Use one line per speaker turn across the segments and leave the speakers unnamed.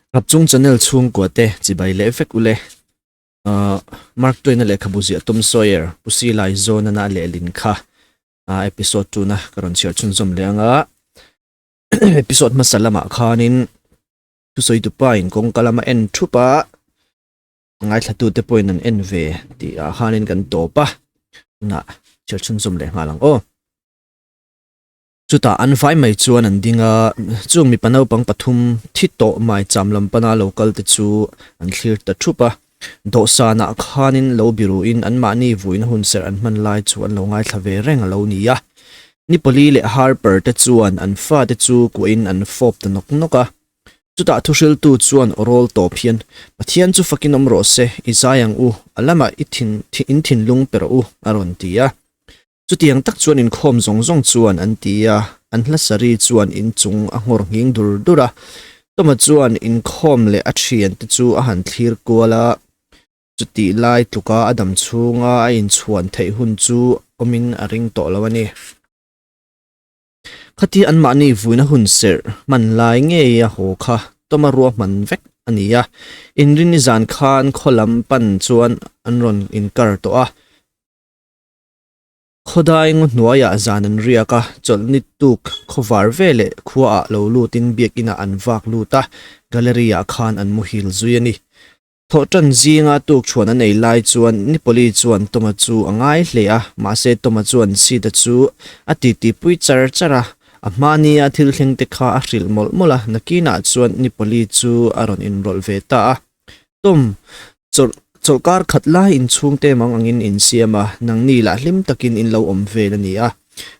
Rapchung channel chhungkua te chibai leh vek ule. Uh, Mark Twain-a lehkhabu ziah Tom Sawyer, Pu Si Lai Zawnana a lehlin kha uh, episode 2 na ka rawn chhiar chhunzawm leh anga. Episode hmasa lamah khanin thusawi tupa in kawngka lama en thup a, ngaithlatute pawhin an en ve tih ah khanin kan tawp a. Tunah chhiar chhunzawm leh nghal ang aw. Chutah an vai mai chuan an ding a, chung mipa naupang pathum thi tawh maicham lam pana lo kal te chu an thlir ta thup a. Dawhsanah khanin lo biruin anmahni vuina hunserh an hman lai chu an lo ngaithla ve reng a lo ni a. Nipoli leh Harper te chuan an fate chu kuahin an fawp ta nawk nawk a. Chutah thuhriltu chuan aw rawl tawp hian, Pathian chu fakin awm rawh se, i zai ang u, a lamah i thin in thinlung pe rawh u, a rawn ti a. Chutiang tak chuan inkhawm zawng zawng chuan an ti a, an hla sari chuan inchung a nghawr nghing dur dur a. Toma chuan inkhawm leh a thiante chu a han thlir kual a, chutih lai tluka a dam chhunga a inchhuan theih hun chu awmin a ring tawh lo a ni. Khati anmahni vuina hun serh hman lai ngei a haw kha Toma ruahman vek a ni a, inrinni zan khan khaw lam pan chuan an rawn inkar tawh a. Khawdai ngaw hnuaiah zan an riak a, chawlhni tuk khawvar veleh khuaah lo lutin biakinah an vak lut a, gallery-ah khan an muhil zui a ni. Thawhṭan zinga tukṭhuan an ei lai chuan Nipoli chuan Toma chu a ngai hle a, mahse Toma chuan Sid-a chu a titipui char char a, a hmahnia thil thleng te kha a hrilh mawlh mawlh a, nakinah chuan Nipoli chu a rawn inrawlh ve ta a. Tom, chawlh chawlhkar khat lai inchhungte mang angin in siam a, nangni lah hlim takin in lo awm vel a ni a.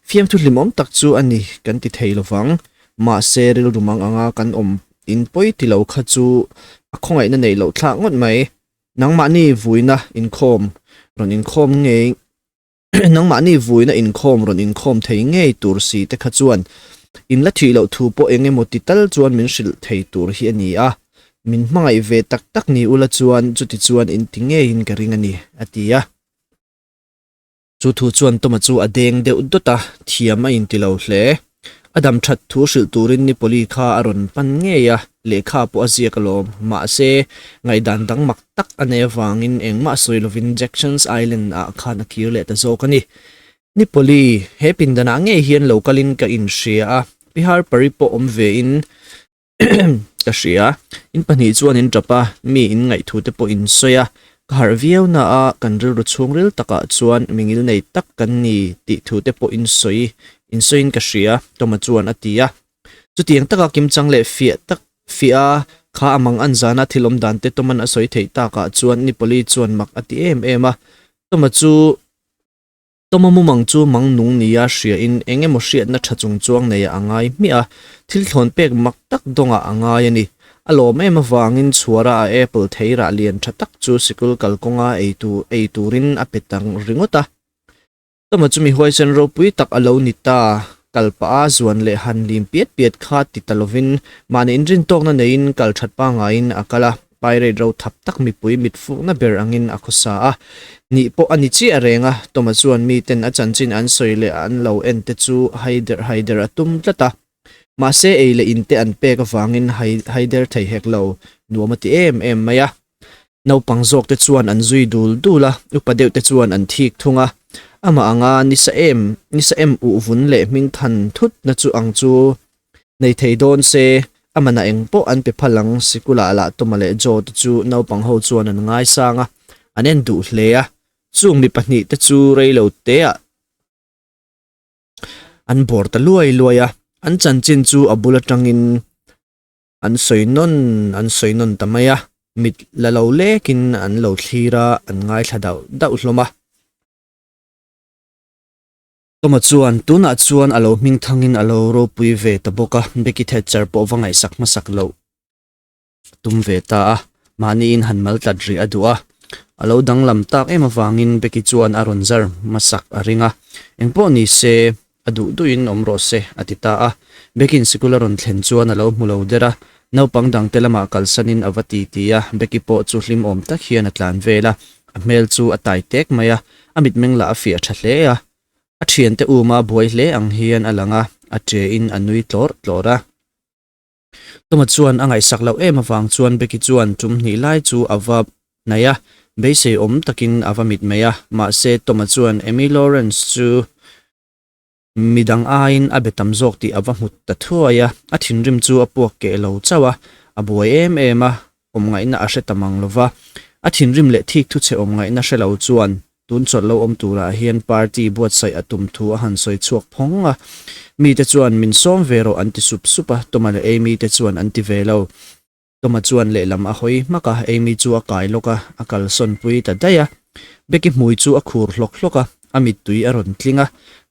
Fiamthu hlimawm tak chu a ni kan ti thei lovang. Mahse rilru mang anga kan awm in pawi ti lo kha chu a khawngaihna neih loh thlak ngawt mai. Nangmahni vuina inkhawm rawn inkhawm ngei Nangmahni vuina inkhawm rawn inkhawm thei ngei tur si te kha chuan in la thih loh thu pawh eng emaw ti tal chuan min hrilh thei tur hi a ni a, min hmangaih ve tak tak ni ula chuan chuti chuan in ti ngeiin ka ring a ni, a ti a. Chu thu chuan Toma chu a deng deuh dawt a, thiam a inti lo hle. A dam that thu hrilh turin Nipoli kha a rawn pan ngei a, lehkha pawh a ziak alawm. Mahse, ngaihdan dang mak tak a nei avangin engmah sawi lovin Jackson's Island ah khan a kir leh ta zawk a ni. Nipoli, he pindanah ngei hian lo kalin ka inhria a, Pi Harper-i pawh awm vein Ka hria, in pahnih chuan in tap a, mi in ngaihthu te pawh in sawi a, ka harh viau na a, kan rilru chhungril takah chuan mingil nei tak kan ni tih thu te pawh in sawi in sawiin ka hria, Toma chuan a ti a. Chutiang taka kimchang leh fiah tak fiah a, kha a mang an zana thil awm dan te Toman a sawi theih takah chuan Nipoli chuan mak a ti em em a, Toma chu Tawma mumang chu mang nung nia hriain eng emaw hriatna tha chung chuang neiah a ngai hmiah a, thil thlawn pek mak tak dawngah a ngai a ni. A lawm em avangin chhuara a apple theirah lian tha tak chu sikul kalkawnga ei tur ei turin a pe ta ringawt a. Tawma chu mi huaisen ropui tak a lo ni ta. Kal pah a zuan leh han lim piat piat kha ti ta lovin mahni inrintawkna neiin kal that pangaiin a kal a. Pirate ro thap tak mipui mit fukna ber angin a khawsa a, nih pawh a ni chiah reng a, Toma chuan miten a chanchin an sawi leh an lo en te chu haider haider a tum tlat a. Mahse ei leh in te an pek avangin hai haider thei hek lo, nuam a ti em em mai a. Naupang zawk te chuan an zui dul dul a, upa deuh te chuan an thik thung a. Amah anga nisa em nisa em uh vun leh hming than thut na chu ang chu Nei thei dawn se, a manah eng pawh an pe phal ang, Sikula lah Toma leh Joe te chu naupang ho chuan an ngaisang a, an en duh hle a, chung mi pahnih te chu rei lo teah an bawr ta luai luai a, an chanchin chu a bul atangin an sawi nawn an sawi nawn ta mai a, mit la lo lekin an lo thlir a, an ngaithla dauh dauh hlawm a. Toma chuan, Tunah chuan a lo hming thangin a lo ropui ve ta bawk a, Becky Thatcher pawh va ngaihsak hmasak loh a tum ve ta a, mahniin han mal tlat rih a duh a. A lo danglam tak em avangin Becky chuan a rawn zar hmasak a ring a, Engpawh ni se, a duh duhin awm rawh se, a ti ta a. Becky'n sikul a rawn thlen chuan a lo hmu lo der a, naupang dangte lamah kalsanin a va ti ti a, Becky pawh chu hlim awm tak hian a tlan vel a, a hmel chu a tai tek mai a, a mitmeng lah a fiah tha hle a. A thiante uma buai hle ang hian a lang a, a che in a nui tlawrh tlawrh a. Tuma chuan a ngaihsak loh em avang chuan Becky chuan tum hnih lai chu a va hnaih a, beisei awm takin a va mit mai a. Mahse, Toma chuan Amy Lawrence chu midang aiin a be tam zawk tih a va hmu ta thuai a, a thinrim chu a puak keh lo chauh a, a buai em em a, awm ngaihna a hre ta mang lo va. A thinrim leh thik thu chhe awm ngaihna hre lo chuan Tun chawlh lo awm turah hian party buatsaih a tum thu a han sawi chhuak phawng a, mite chuan min sawm ve rawh an ti sup sup a, Toma leh Amy te chuan an ti ve lo. Toma chuan lehlam a hawi hmak a, Amy chu a kai lawk a, a kalsawn pui ta daih a. Becky hmui chu a khur hlawk hlawk a, a mittui a rawn tling a,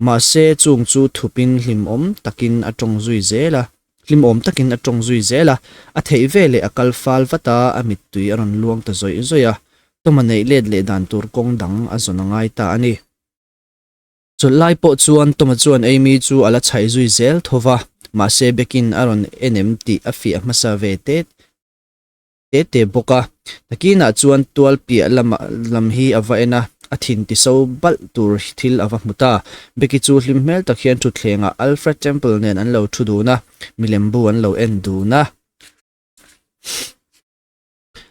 mahse chung chu thupin hlimawm takin a tawng zui zel a. Hlimawm takin a tawng zui zel a, a theih ve leh a kal fal vat a, a mittui a rawn luang ta zawih zawih a. Tawma neih let leh dan tur kawng dang a zawn a ngai ta a ni. Chawlh lai pawh chuan Tawma chuan Amy chu a la chhaih zui zel tho va, mahse Bekin a rawn en em tih a fiah hmasa ve te te te bawk a. Nakinah chuan tual piah lamah lam hi a va en a, a thin ti so balh tur thil a va hmu ta. Becky chu hlim hmel tak hian thutthlengah Alfred Temple nen an lo thu dun a, milem bu an lo en dun a.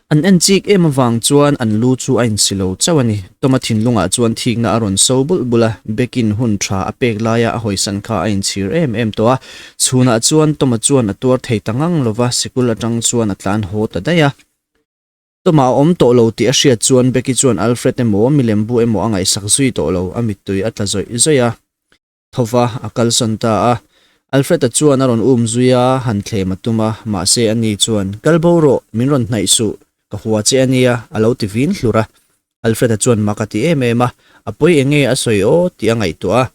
An en chik em avang chuan an lu chu a insi lo chauh a ni. Toma thinlungah chuan thikna a rawn so bulh bulh a, Becky'n hun tha a pek laia a hawisan kha a inchhir em em tawh a. Chhunah chuan Toma chuan a tuar thei ta ngang lo va, sikul atang chuan a tlan haw ta daih a. Toma a awm tawh lo tih a hriat chuan Becky chuan Alfred emaw milem bu emaw a ngaihsak zui tawh lo, a mittui a tla zawih zawih a. Tho va, a kalsawn ta a. Alfred-a chuan a rawn um zui a, han thlem a tum a, mahse ani chuan, Kal bo rawh, min rawn hnaih suh, ka hua che a nia, a lo ti vin hlur a. Alfred-a chuan mak a ti em em a, a pawi eng nge a sawi aw tih a ngaihtuah a.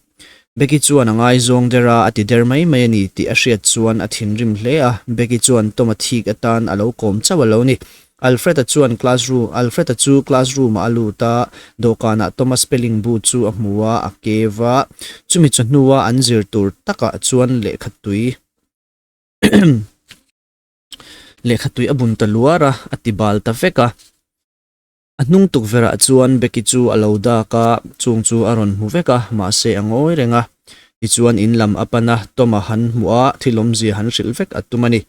Becky chuan a ngaizawng der a, a ti der mai mai a ni tih a hriat chuan a thinrim hle a, Becky chuan Tom-a thik atan a lo kawm chauh a lo ni. Alfred-a chuan classroom Alfred-a chu classroom-ah a lut a, dawhkanah Tom-a spelling bu chu a hmu a, a kev a, chumi chawhnua an zir tur takah chuan lehkha tui lehkha tui a bun ta luar a, a ti bal ta vek a. A hnung tukverhah chuan Becky chu a lo dak a, chung chu a rawn hmu vek a, mahse a ngawi reng a. Tichuan in lam a pan a, Tom-a han hmuh a, thil awmzia han hrilh vek a tum a ni.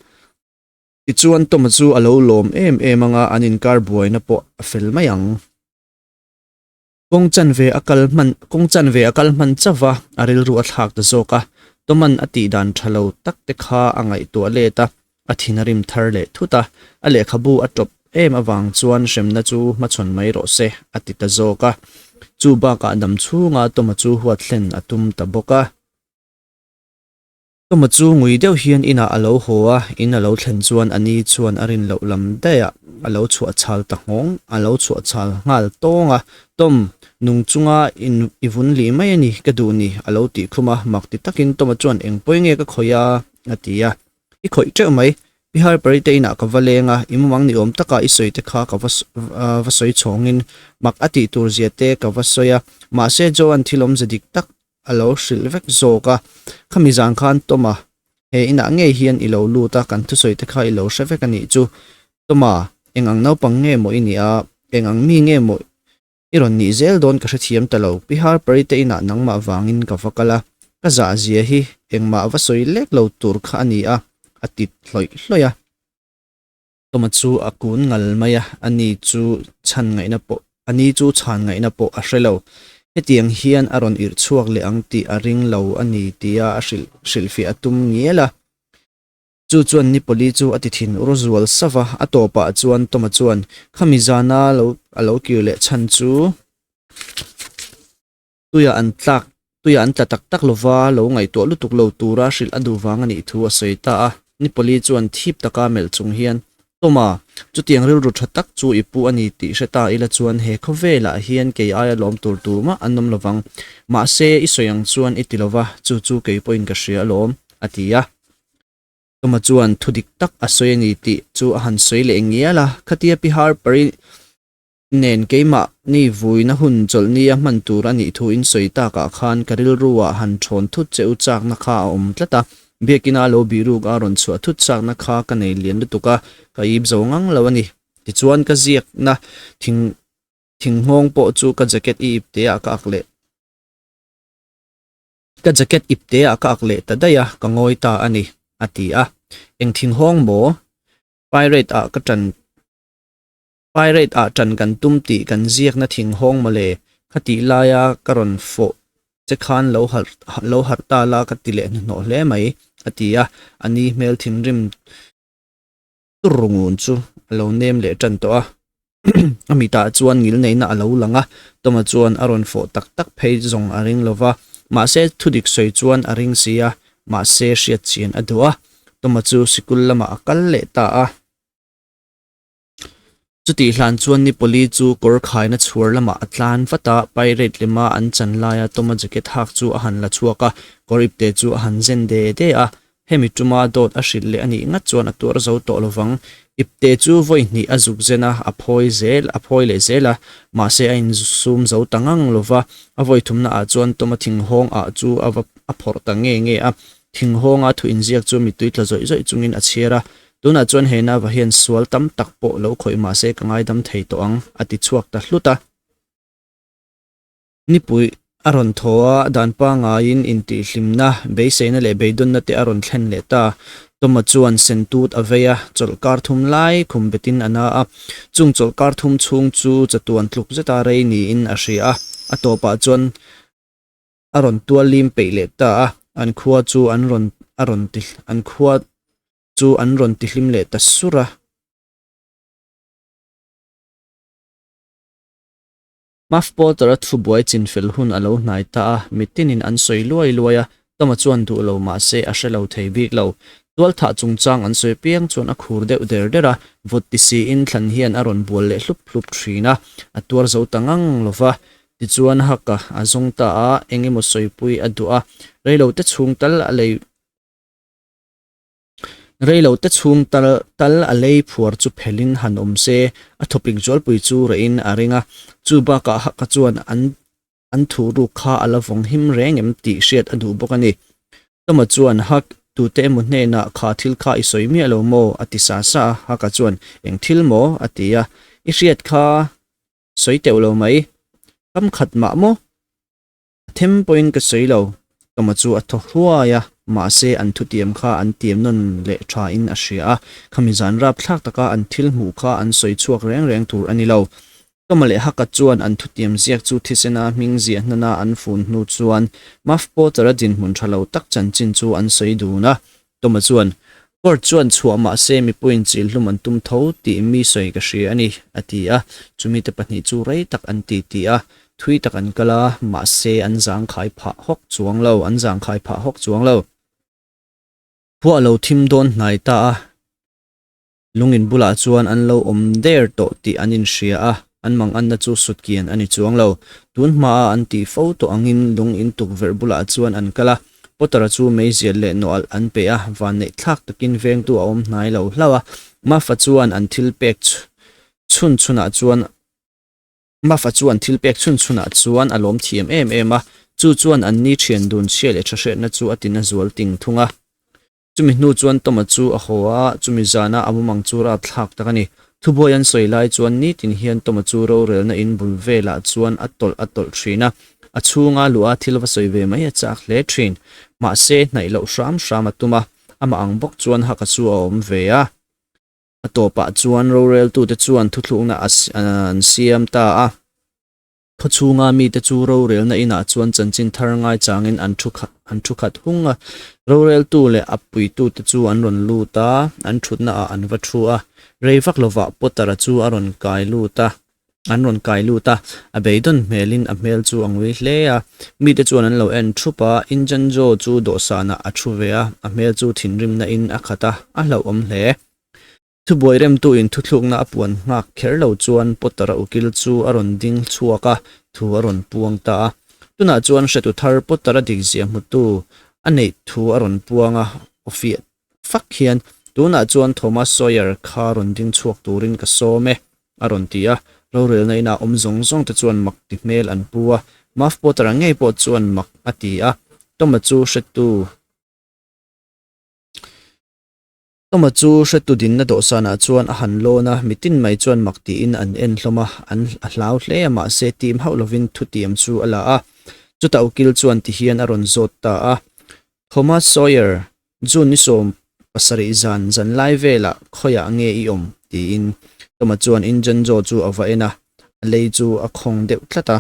Tichuan Tom-a chu a lo lawm em em ang a, an inkar buaina pawh a fel mai ang. Kawng chanve a kal hman kawng chanve a kal hman chauh va, a rilru a thlak ta zawk a. Tom-a'n a tih dan tha lo tak te kha a ngaihtuah let a, a thin a rim thar leh thut a. A lehkhabu a tawp em avang chuan hremna chu hmachhawn mai rawh se a ti ta zawk a. Chu bakah dam chhunga Tom-a chu huat hlen a tum ta bawk a. Toma chu ngui deuh hian inah a lo haw a, in a lo thlen chuan a ni chuan a rin loh lam daih ah a lo chhuah chhal ta nghawng, a lo chhuah chhal nghal tawng a. Tom, nung chunga in i vun lih mai a ni, ka duh ni, a lo tih khum a, mak ti takin Toma chuan eng pawi nge ka khawih a? a ti a. I khawih teuh mai, Pi Harper-i te inah ka va leng a, i mumang ni awm taka i sawi te kha ka va va sawi chhawngin mak a tih tur zia te ka va sawi a, mahse Joan thil awmze dik tak a lo hrilh vek zawk a, khami zan khan Toma, he inah ngei hian i lo lut a, kan thusawi te kha i lo hre vek a nih chu. Toma, eng ang naupang nge maw i nih a, eng ang mi nge maw i rawn nih zel dawn ka hrethiam ta lo, Pi Harper-i te inah nangmah vangin ka va kal a, ka zah zia hi engmah va sawi lek lo tur kha a ni a, a ti hlawih hlawih a. Toma chu a kun ngal mai a, a ni chu chhan ngaihna pawh a ni chu chhan ngaihna pawh a hre lo. Hetiang hian a rawn irh chhuak leh ang tih a ring lo a ni tia a hrilh hrilhfiah a tum ngial a. Chu chuan Nipoli chu a ti thin ur zual sava, a tawpah chuan Toma chuan khami zana lo a lo kir leh chhan chu Tuiah an tlak, tuiah an tla tak tak lova, lo ngaihtuah lutuk lo tura hrilh a duh vang a nih thu a sawi ta a. Nipoli chuan thip taka melh chung hian, Toma, chutiang rilru tha tak chu i pu a ni tih hre ta ila chuan he khawvelah hian kei aia lawm tur tumah an awm lovang. Mahse, i sawi ang chuan i ti lova, chu chu kei pawhin ka hria alawm, a ti a. Toma chuan thu dik tak a sawi a ni tih chu a han sawi leh ngial a, Khatia Pi Harper-i nen keimah ni vuina hun chawlhni a hman tur a nih thu in sawi takah khan ka rilru ah han thawn thut che u chakna kha a awm tlat a, biakina lo bihruk a rawn chhuah thut chakna kha ka nei lian lutuk a, ka ip zo ngang lo a ni. Tichuan ka ziakna thing thinghawng pawh chu ka jacket i ip te ah ka ak leh. Ka jacket ip te ah ka ak leh ta daih a, ka ngawi ta a ni, a ti a. Eng thinghawng maw? Pirate ah ka ṭan Pirate ah ṭan kan tum tih kan ziakna thinghawng mawle, khatih laia ka rawn fawh che khan lo harh lo harh ta la ka ti leh hnuhnawh hle mai, a ti a, a ni hmel thinrim tur ngun chu a lo nem leh ṭan tawh a. A mitah chuan ngilneihna a lo lang a, Toma chuan a rawn fawh tak tak phei zawng a ring lo va, mahse thudik sawi chuan a ring si a, mahse hriat chian a duh a. Toma chu sikul lamah a kal leh ta a. Chutih hlan chuan ni pali chu kawr khaina chhuar lamah a tlan vat a, pirate lema an chan laia Toma jacket hak chu a han la chhuak a, kawr ipte chu a han zen de de a. Hemi tuma dawt a hrilh leh a nih ngat chuan a tuar zo tawh lovang. Ipte chu vawi hnih a zuk zen a, a phawi zel a phawi leh zel a, mahse a insum zo ta ngang lova, a vawi thumna ah chuan Toma thinghawng ah chu a va a phawrh ta nge nge a. Thinghawng a thu inziak chu mittui tla zawih zawih chungin a chhiar a, Tunah chuan he nava hian sual tam tak pawh lo khawih mahse ka ngaidam thei tawh ang, a ti chhuak ta hlut a. Nipui a rawn thaw a, dan pangaiin intihhlimna, beiseina leh beidawnna te a rawn thlen leh ta. Toma chuan sentut a vei a, chawlhkar thum lai khum betin a na a. Chung chawlhkar thum chhung chu chatuan tluk zeta rei niin a hria a, a tawpah chuan a rawn tual lim peih leh ta a, an khua chu an rawn a rawn ti an khua chu an rawn tihlim leh ta sur a. Muff Potter-a thubuai chinfel hun a lo hnai ta a, mitinin an sawi luai luai a, Toma chuan duh lo mah se a hre lo thei bik lo. Tualthah chungchang an sawi piang chuan a khur deuh der der a, vawt ti siin thlan hian a rawn bual leh hlup hlup thin a, a tuar zo ta ngang lo va. Tichuan Huck-a a zawng ta a, eng emaw sawipui a duh a, reilote chhung tal a lei. Reilo te chhung tal tal a lei phuar chu phelin han awm se, a thawpik zualpui chu rehin a ring a. Chu bakah Haka chuan an an thu ruk kha a la vawng him reng em tih hriat a duh bawk a ni. Toma chuan, Hak, tute emaw hnenah kha thil kha i sawi miah lo maw? a ti sa sa a. Haka chuan, Eng thil maw? a ti a. I hriat kha sawi teuh lo mai. Kam khat mah maw? A them pawhin ka sawi lo, Toma chu a thaw hluai a, mahse an thutiam kha an tiam nawn leh thain a hria a, khami zan rapthlak taka an thil hmuh kha an sawi chhuak reng reng tur a ni lo. Toma leh Haka chuan an thutiam ziak chu thisena hming ziah hnana an fun hnu chuan Muff Potter-a dinhmun tha lo tak chanchin chu an sawi dun a, Toma chuan, Court chuan chhuah mahse mipuiin chilhlum an tum tho tih mi sawi ka hria a ni, a ti a. Chumite pahnih chu rei tak an ti ti a, thui tak an kal a, mahse an zangkhai phah hawk chuang lo, an zangkhai phah hawk chuang lo. Khua a lo thim dawn hnai ta a. Lungin bulah chuan an lo awm der tawh tih an inhria a, an manganna chu sutkian a ni chuang lo. Tun hmaa an tih fo tawh angin lung in tukverh bulah chuan an kal a, Potter-a chu meizial leh nawalh an pe a, vanneih thlak takin vengtu a awm hnai lo hlauh a. Muff-a chuan an thil pek chhun chhunah chuan Muff-a chuan thil pek chhun chhunah chuan a lawm thiam em em a, chu chuan anni thian dun chhia leh tha hriatna chu a tina zual ting thung a. Chumi hnu chuan Toma chu a haw a, chumi zana a mumang chu rapthlak tak a ni. Thubuai an sawi lai chuan nitin hian Toma chu rorelna in bul velah chuan a tawlh a tawlh thin a, a chhunga luh a thil va sawi ve mai a chak hle thin. Mahse, hnaih loh hram hram a tum a, amah ang bawk chuan Haka chu a awm ve a. A tawpah chuan roreltute chuan thuthlukna an siam ta a. Khawchhunga mite chu rorelna inah chuan chanchin thar ngaichangin an thu an thu khat hung a. Roreltu leh a puitute chu an rawn lut a, an thutnaah an va thu a. Rei vak lovah Potter-a chu a rawn kai lut a, an rawn kai lut a. A beidawn hmelin a hmel chu a ngui hle a. Mite chuan an lo en thup a, Injun Joe chu dawhsanah a thu ve a, a hmel chu thinrimna in a khat a, a hlauhawm hle. Thubuai remtuin thuthlukna a puan nghak kher lo chuan Potter-a ukil chu a rawn ding chhuak a, thu a rawn puang ta a. Tunah chuan hretu thar Potter-a dikzia hmutu a neih thu a rawn puang a, aw fiah fak hian, Tunah chuan Thomas Sawyer kha rawn ding chhuak turin ka sawm e, a rawn ti a. Rorelna inah awm zawng zawng te chuan mak ti hmel an pu a, Muff Potter-a ngei pawh chuan mak a ti a. Tom-a chu hretu. Toma chu hretu dinna dawhsanah chuan a han lawn a, mitin mai chuan mak tiin an en hlawm a, an a hlau hle a, mahse tim hauh lovin thutiam chu a la a. Chutah ukil chuan tihian a rawn zawt ta a, Thomas Sawyer, June ni sawm. Pasarih zan zan lai velah khawiah nge i awm? tiin Toma chuan Injun Joe chu a va en a, a lei chu a khawng deuh tlat a.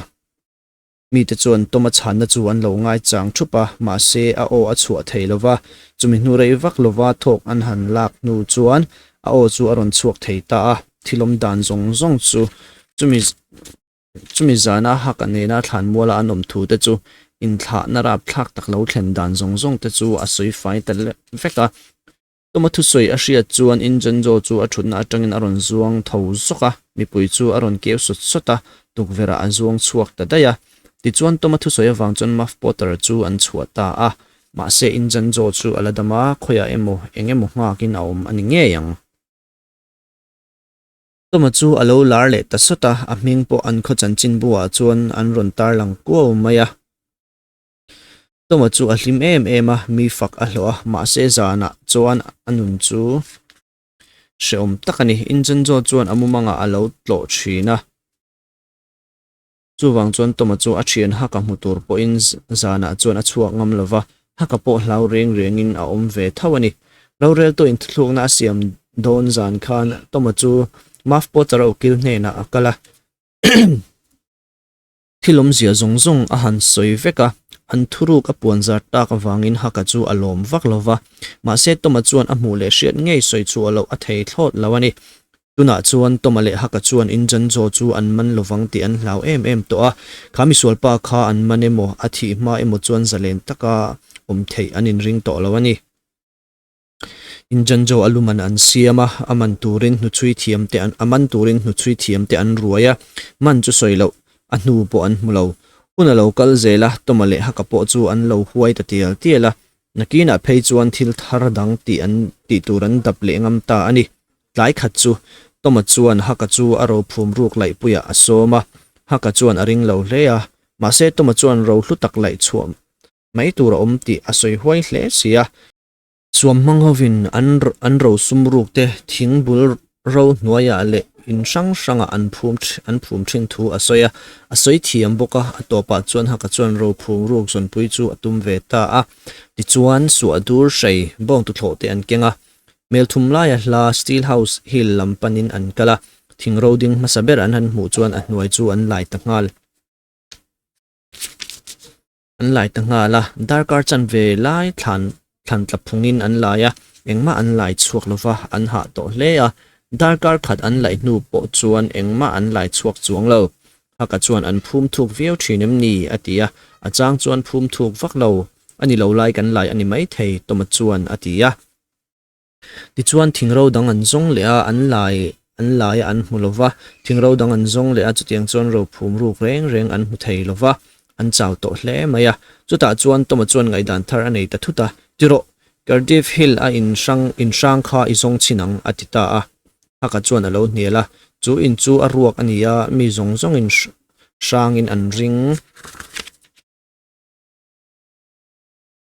Mite chuan Toma chhanna chu an lo ngaichang thup a, mahse a aw a chhuah thei lo va. Chumi hnu rei vak lova thawk an han lak hnu chuan a aw chu a rawn chhuak thei ta a, thil awm dan zawng zawng chu chumi Chumi zana Haka nena thlanmuala an awm thu te chu inthlahna rapthlak tak lo thlen dan zawng zawng te chu a sawi fai ta vek a. Tuma thusawi a hriat chuan Injanjo chu a thutna atangin a rawn zuang tho zawk a, mipui chu a rawn keu sawt sawt a, tukverhah a zuang chhuak ta daih a. Tichuan Tuma thusawi avang chuan Muff Potter chu an chhuah ta a, mahse Injanjo chu a la dam a, khawiah emaw eng emaw nghakin a awm a ni ngei ang. Tuma chu a lo lar leh ta sawt a, a hming pawh an khaw chanchinbu ah chuan an rawn tarlang kuau mai a. Tuma chu a hlim em em a, mi fak a hlawh a, mahse zanah chuan a nun chu hrehawm tak a ni. Incenzo chuan a mumangah a lo tlawh thin a. Chuvang chuan Toma chu a thian Haka hmu tur pawhin zanah chuan a chhuak ngam lo va, Haka pawh hlau reng rengin a awm ve tho a ni. Roreltu inthlukna a siam dawn zan khan Toma chu Muff Potter-a ukil hnenah a kal a. Thil awmzia zawng zawng a han sawi vek a, an thuruk a puanzar tak avangin Haka chu a lawm vak lo va. Mahse Toma chuan a hmuh leh hriat ngei sawi chhuah loh a thei thlawt lo a ni. Tunah chuan Toma leh Haka chuan Injanjo chu an man lovang tih an hlau em em tawh a, kha misualpa kha an man emaw, a thih hma emaw chuan zalen taka awm theih an inring tawh lo a ni. Injanjo a luman an siam a, a man turin hnuchhui thiam te an a man turin hnuchhui thiam te an ruai a, man chu sawi loh, a hnu pawh an hmu lo. Hun a lo kal zel a, Toma leh Haka pawh chu an lo huai ta tial tial a, Nakinah phei chuan thil thar dang tih an tih tur an dap leh ngam ta a ni. Tlai khat chu Toma chuan Haka chu a rophum ruk laihpuiah a sawm a, Haka chuan a ring lo hle a, mahse Toma chuan ro hlu tak laih chhuah mai tur a awm tih a sawi huai hle si a. Suam hmang hovin an an ro sum ruk te thing bul ro hnuaiah leh in hrang hrangah an phum an phum thin thu a sawi a, a sawi thiam bawk a, a tawpah chuan Haka chuan ro phum ruk zawnpui chu a tum ve ta a. Tichuan suah dur hrei bawng tuthlawh te an keng a, hmel thum laia hla Steel House Hill lam panin an kal a, thing ro ding hmasa ber an han hmuh chuan a hnuai chu an lai ta nghal. An lai ta nghal a, darkar chanve lai thlan thlan tla phungin an lai a, engmah an lai chhuak lo va, an hah tawh hle a, darkar khat an laih hnu pawh chuan engmah an lai chhuak chuang lo. Haka chuan an phum thuk viau thin em ni? a ti a, a chang chuan phum thuk vak lo, a ni lo lai kan lai a ni maithei, Toma chuan a ti a. Tichuan thingro dang an zawng leh a, an lai an lai a an hmu lo va, thingro dang an zawng leh a, chutiang chuan rophum ruk reng reng an hmu thei lo va, an chau tawh hle mai a. Chutah chuan Toma chuan ngaihdan thar a nei ta thut a, Ti rawh, Cardiff Hill a in hrang in hrang kha i zawng chhin ang, a ti ta a. Haka chuan a lo hnial a, Chu in chu a ruak a ni a, mi zawng zawngin hrangin an ring.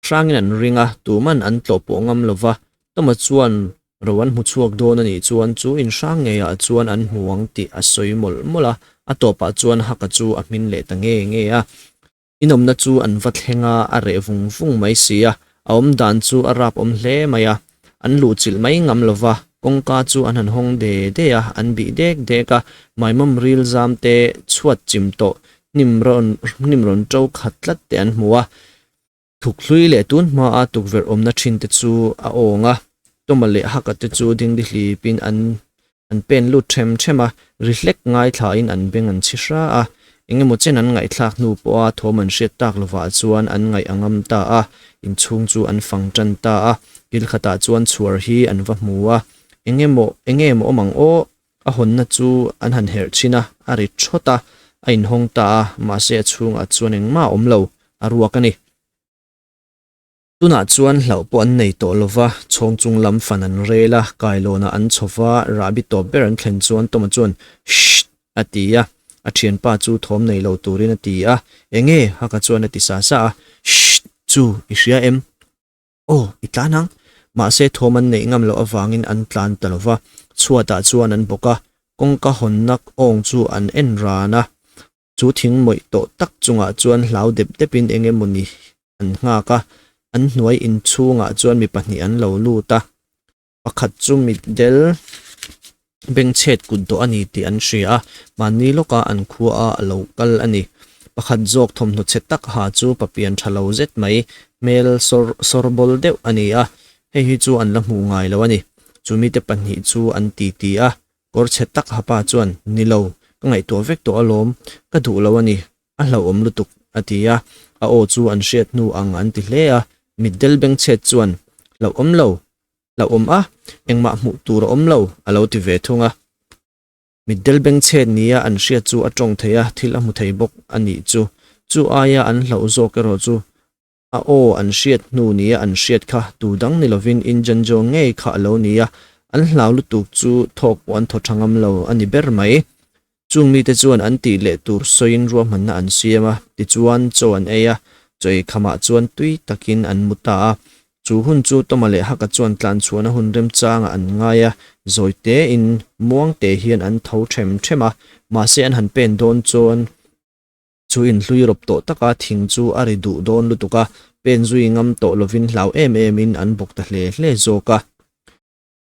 Hrangin an ring a, tuman an tlawh pawh ngam lo va, Toma chuan ro an hmu chhuak dawn a nih chuan chu in hrang ngeiah chuan an hmu ang tih a sawi mawlh mawlh a, a tawpah chuan Haka chu a hmin leh ta nge nge a. Inawmna chu an va thleng a, a reh vung vung mai si a, a awm dan chu a rap awm hle mai a, an luhchilh mai ngam lo va, kawngka chu an han hawng de de a, an bih dek dek a, maimawm ril zam te chhuat chim tawh hnim rawn hnim rawn ṭo khat tlat te an hmu a. Thuk hlui leh tun hmaa tukverh awmna thin te chu a awng a, Toma leh Haka te chu dingdi hlipin an an pen lut them them a, ri hlek ngaithlain an beng an chhi hra a, engemaw chen an ngaihthlak hnu pawha thawm an hriat tak lovah chuan an ngaih a ngam ta a, inchhung chu an fang tan ta a, kil khatah chuan chhuar hi an va hmu a, engemaw enge maw awm ang aw? A hawnna chu an han herh chhin a, a ri thawt a, a inhawng ta a, mahse a chhungah chuan engmah a awm lo, a ruak a ni. Tunah chuan hlauh pawh an nei tawh lo va, chhawng chung lam fan an rel a, kailawnah an chho va, rahbi tawp ber an thlen chuan Toma chuan, Shh! a ti a, a thianpa chu thawm nei lo turin a ti a, Enge? Haka chuan a ti sa sa a, Shh! Chu, i hria em? Aw, i tlan ang. Mahse thawm an neih ngam loh avangin an tlan ta lo va, chhuatah chuan an bawk a, kawngka hawnna awng chu an en ran a. Chu thing mawih tawh tak chungah chuan hlau dep depin eng emawni an nghak a, an hnuai inchhungah chuan mi pahnih an lo lut a. Pakhat chu mitdel bengchhet kut dawh a ni tih an hria a, mahni lawka an khua a a lo kal a ni. Pakhat zawk thawmhnaw chhe tak ha chu papian tha lo zet mai, hmel sawr sawr bawl deuh a ni a, hei hi chu an la hmuh ngai lo a ni. Chu mite pahnih chu an titi a, kawr chhe tak ha pa chuan, Ni lo, ka ngaihtuah vek tawh alawm, ka duh lo a ni, a hlauhawm lutuk, a ti a, a aw chu an hriat hnu ang an ti hle a, mitdel bengchhet chuan, Hlauhawm lo, hlauhawm a, engmah hmuh tur a awm lo, a lo ti ve thung a. Mitdel bengchhet nia an hriat chu a tawng thei a, thil a hmu thei bawk a nih chu. Chu aia an hlauh zawk erawh chu a aw an hriat hnu nia an hriat kha tu dang ni lovin Injanjo ngei kha a lo ni a, an hlau lutuk chu thawk pawh an thaw tha ngam lo a ni ber mai. Chung mite chuan an tih leh tur sawiin ruahmanna an siam a, tichuan chaw an ei a, chaw ei khamah chuan tui takin an mu ta a. Chu hun chu Toma leh Haka chuan tlanchhuahna hun remchangah an ngai a, zawi tein muang te hian an tho them them a, mahse an han pen dawn chuan chu inhlui rawp tawh taka thing chu a ri duh dawn lutuk a, pen zui ngam tawh lovin hlau em emin an bawk ta hle hle zawk a.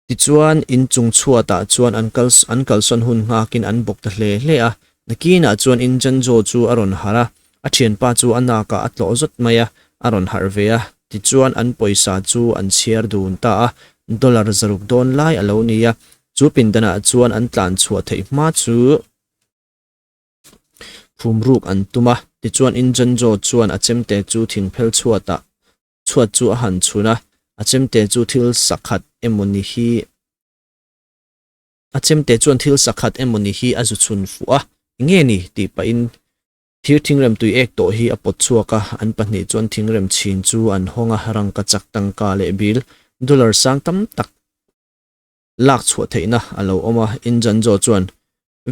Tichuan, inchung chhuatah chuan an kal an kalsawn hun nghakin an bawk ta hle hle a. Nakinah chuan Injanjo chu a rawn harh a, a thianpa chu a nakah a tlawh zawt mai a, a rawn harh ve a. Tichuan, an pawisa chu an chhiar dun ta a, dollar zaruk dawn lai a lo ni a. Chu pindanah chuan an tlan chhuah theih hma chu phum ruk an tum a. Tichuan, Injanjo chuan a chemte chu thingphel chhuatah chhuat chu a han chhun a, a chemte chu thil sakhat emawni hi a chemte chuan thil sakhat emawni hi a zu chhun fuh a, enge ni tih pahin thir thingrem tui ek tawh hi a pawt chhuak a, an pahnih chuan thingrem chhin chu an hawng a, rangka chak tangka leh bil dollar sang tam tak lak chhuah theihna a lo awm a, Injanjo chuan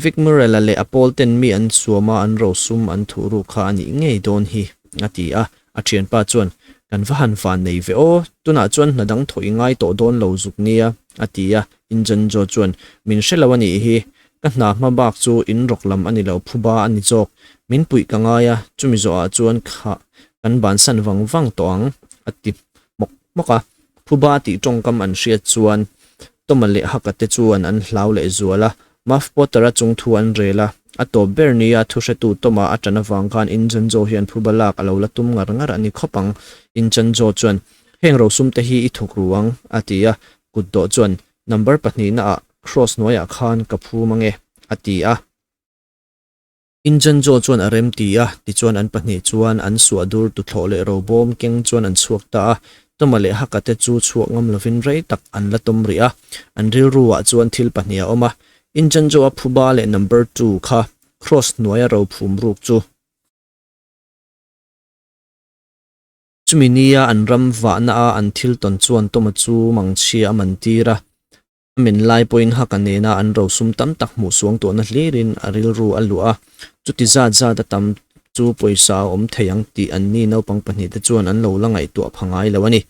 Vic Murrell-a leh a pawl ten mi an suam a, an rosum an thuh ruk kha a nih ngei dawn hi, a ti a. A thianpa chuan, Kan va han van nei ve aw, tunah chuan hna dang thawh i ngai tawh dawn lo zuk nia, a ti a. Injanjo chuan, Min hre lo a nih hi, ka hna hma bak chu in rawk lam a ni lo, phuba a ni zawk. Min puih ka ngai a, chumi zawhah chuan kha kan bansan vang vang tawh ang, a ti hmawk hmawk a. Phuba tih tawngkam an hriat chuan Toma leh Haka te chuan an hlau leh zual a, Muff Potter-a chung thu an rel a. A tawp ber nia thuhretu Toma a ṭan avang khan Injanjo hian phuba lak a lo la tum ngar ngar a ni khawp ang. Injanjo chuan, Heng rosum te hi i thawk ru ang, a ti a. Kutdawh chuan, Number pahnihna ah cross hnuaiah khan ka phum ange, a ti a. Injanjo chuan a rem ti a, tichuan an pahnih chuan an suah dur tuthlawh leh robawm keng chuan an chhuak ta a. Toma leh Haka te chu chhuak ngam lovin rei tak an la tawm rih a. An rilru ah chuan thil pahnih a awm a, Injanjo a phuba leh number two kha cross hnuaia ro phum ruk chu. Chumi nia an ram vahna a an thil tawn chuan Toma chu mangchhia a man tir a. A men lai pawhin Haka nena an rosum tam tak hmuh suang tuahna hlirin a rilru a luah a, chuti zat zat a tam chu pawisa a awm thei ang tih anni naupang pahnihte chuan an lo la ngaihtuah pha ngai lo a ni.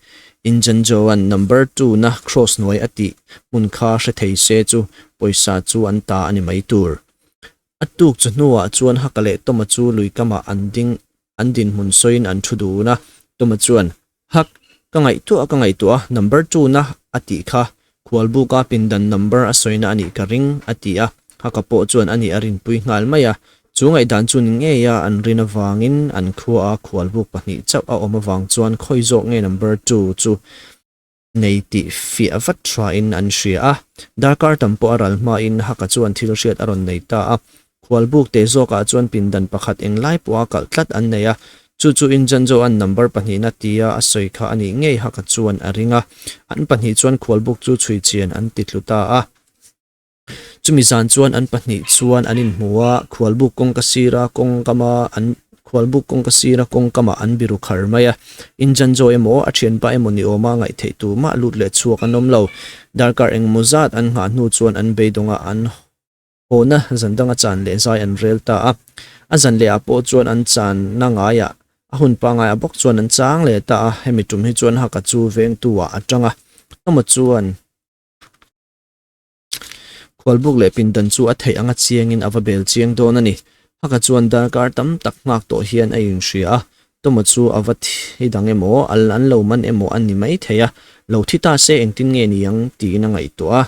Injanjoan number two na cross hnuai a tih hmun kha hre thei se chu pawisa chu an ta a ni mai tur. A tuk chu hnuah chuan Haka leh Toma chu lui kamah an ding an dinhmun sawiin an thu dun a, Toma chuan Hak, ka ngaihtuah ka ngaihtuah a, number two na a tih kha, khualbuka pindan number a sawina a nih ka ring, a ti a. Haka pawh chuan a nih a rinpui nghal mai a. Chu ngaihdan chu ni ngeia an rin avangin an khuaa khualbuk pahnih chauh a awm avang chuan khawi zawk nge number two chu nei tih fiah vat hrain an hria a. Darkar tam pawh a ral hmain Haka chuan thil hriat a rawn nei ta a. Khualbuk te zawkah chuan pindan pakhat englai pawha kalh tlat an nei a, chu chu Injanjoa'n number pahnihna tia a sawi kha a nih ngei haka chuan a ring a. An pahnih chuan khualbuk chu chhui chian an ti tlu ta a. Chumi zan chuan an pahnih chuan an inhmu a, khualbuk kawngka sira kawngkama an khualbuk kawngka sira kawngkamah an biru khar mai a. Injanjo emaw a thianpa emaw ni awma ngaihtheih tur mah lut leh chhuak an awm lo. Darkar engemaw zat an nghah hnu chuan an beidawng a, an Hawna zan danga chan leh zai an rel ta a, a zan lehah pawh chuan an channa ngaiah a hun pangaiah bawk chuan an chang leh ta a, hemi tum hi chuan Haka chu vengtu ah a tang a, Tama chuan khualbuk leh pindan chu a theih anga chiangin a va bel chiang dawn a ni. Haka chuan darkar tam tak nghak tawh hian a inhria a. Toma chu a va thi dang emaw, an lo man emaw a ni mai thei a, lo thi ta se engtin nge ni ang tiin a ngaihtuah a.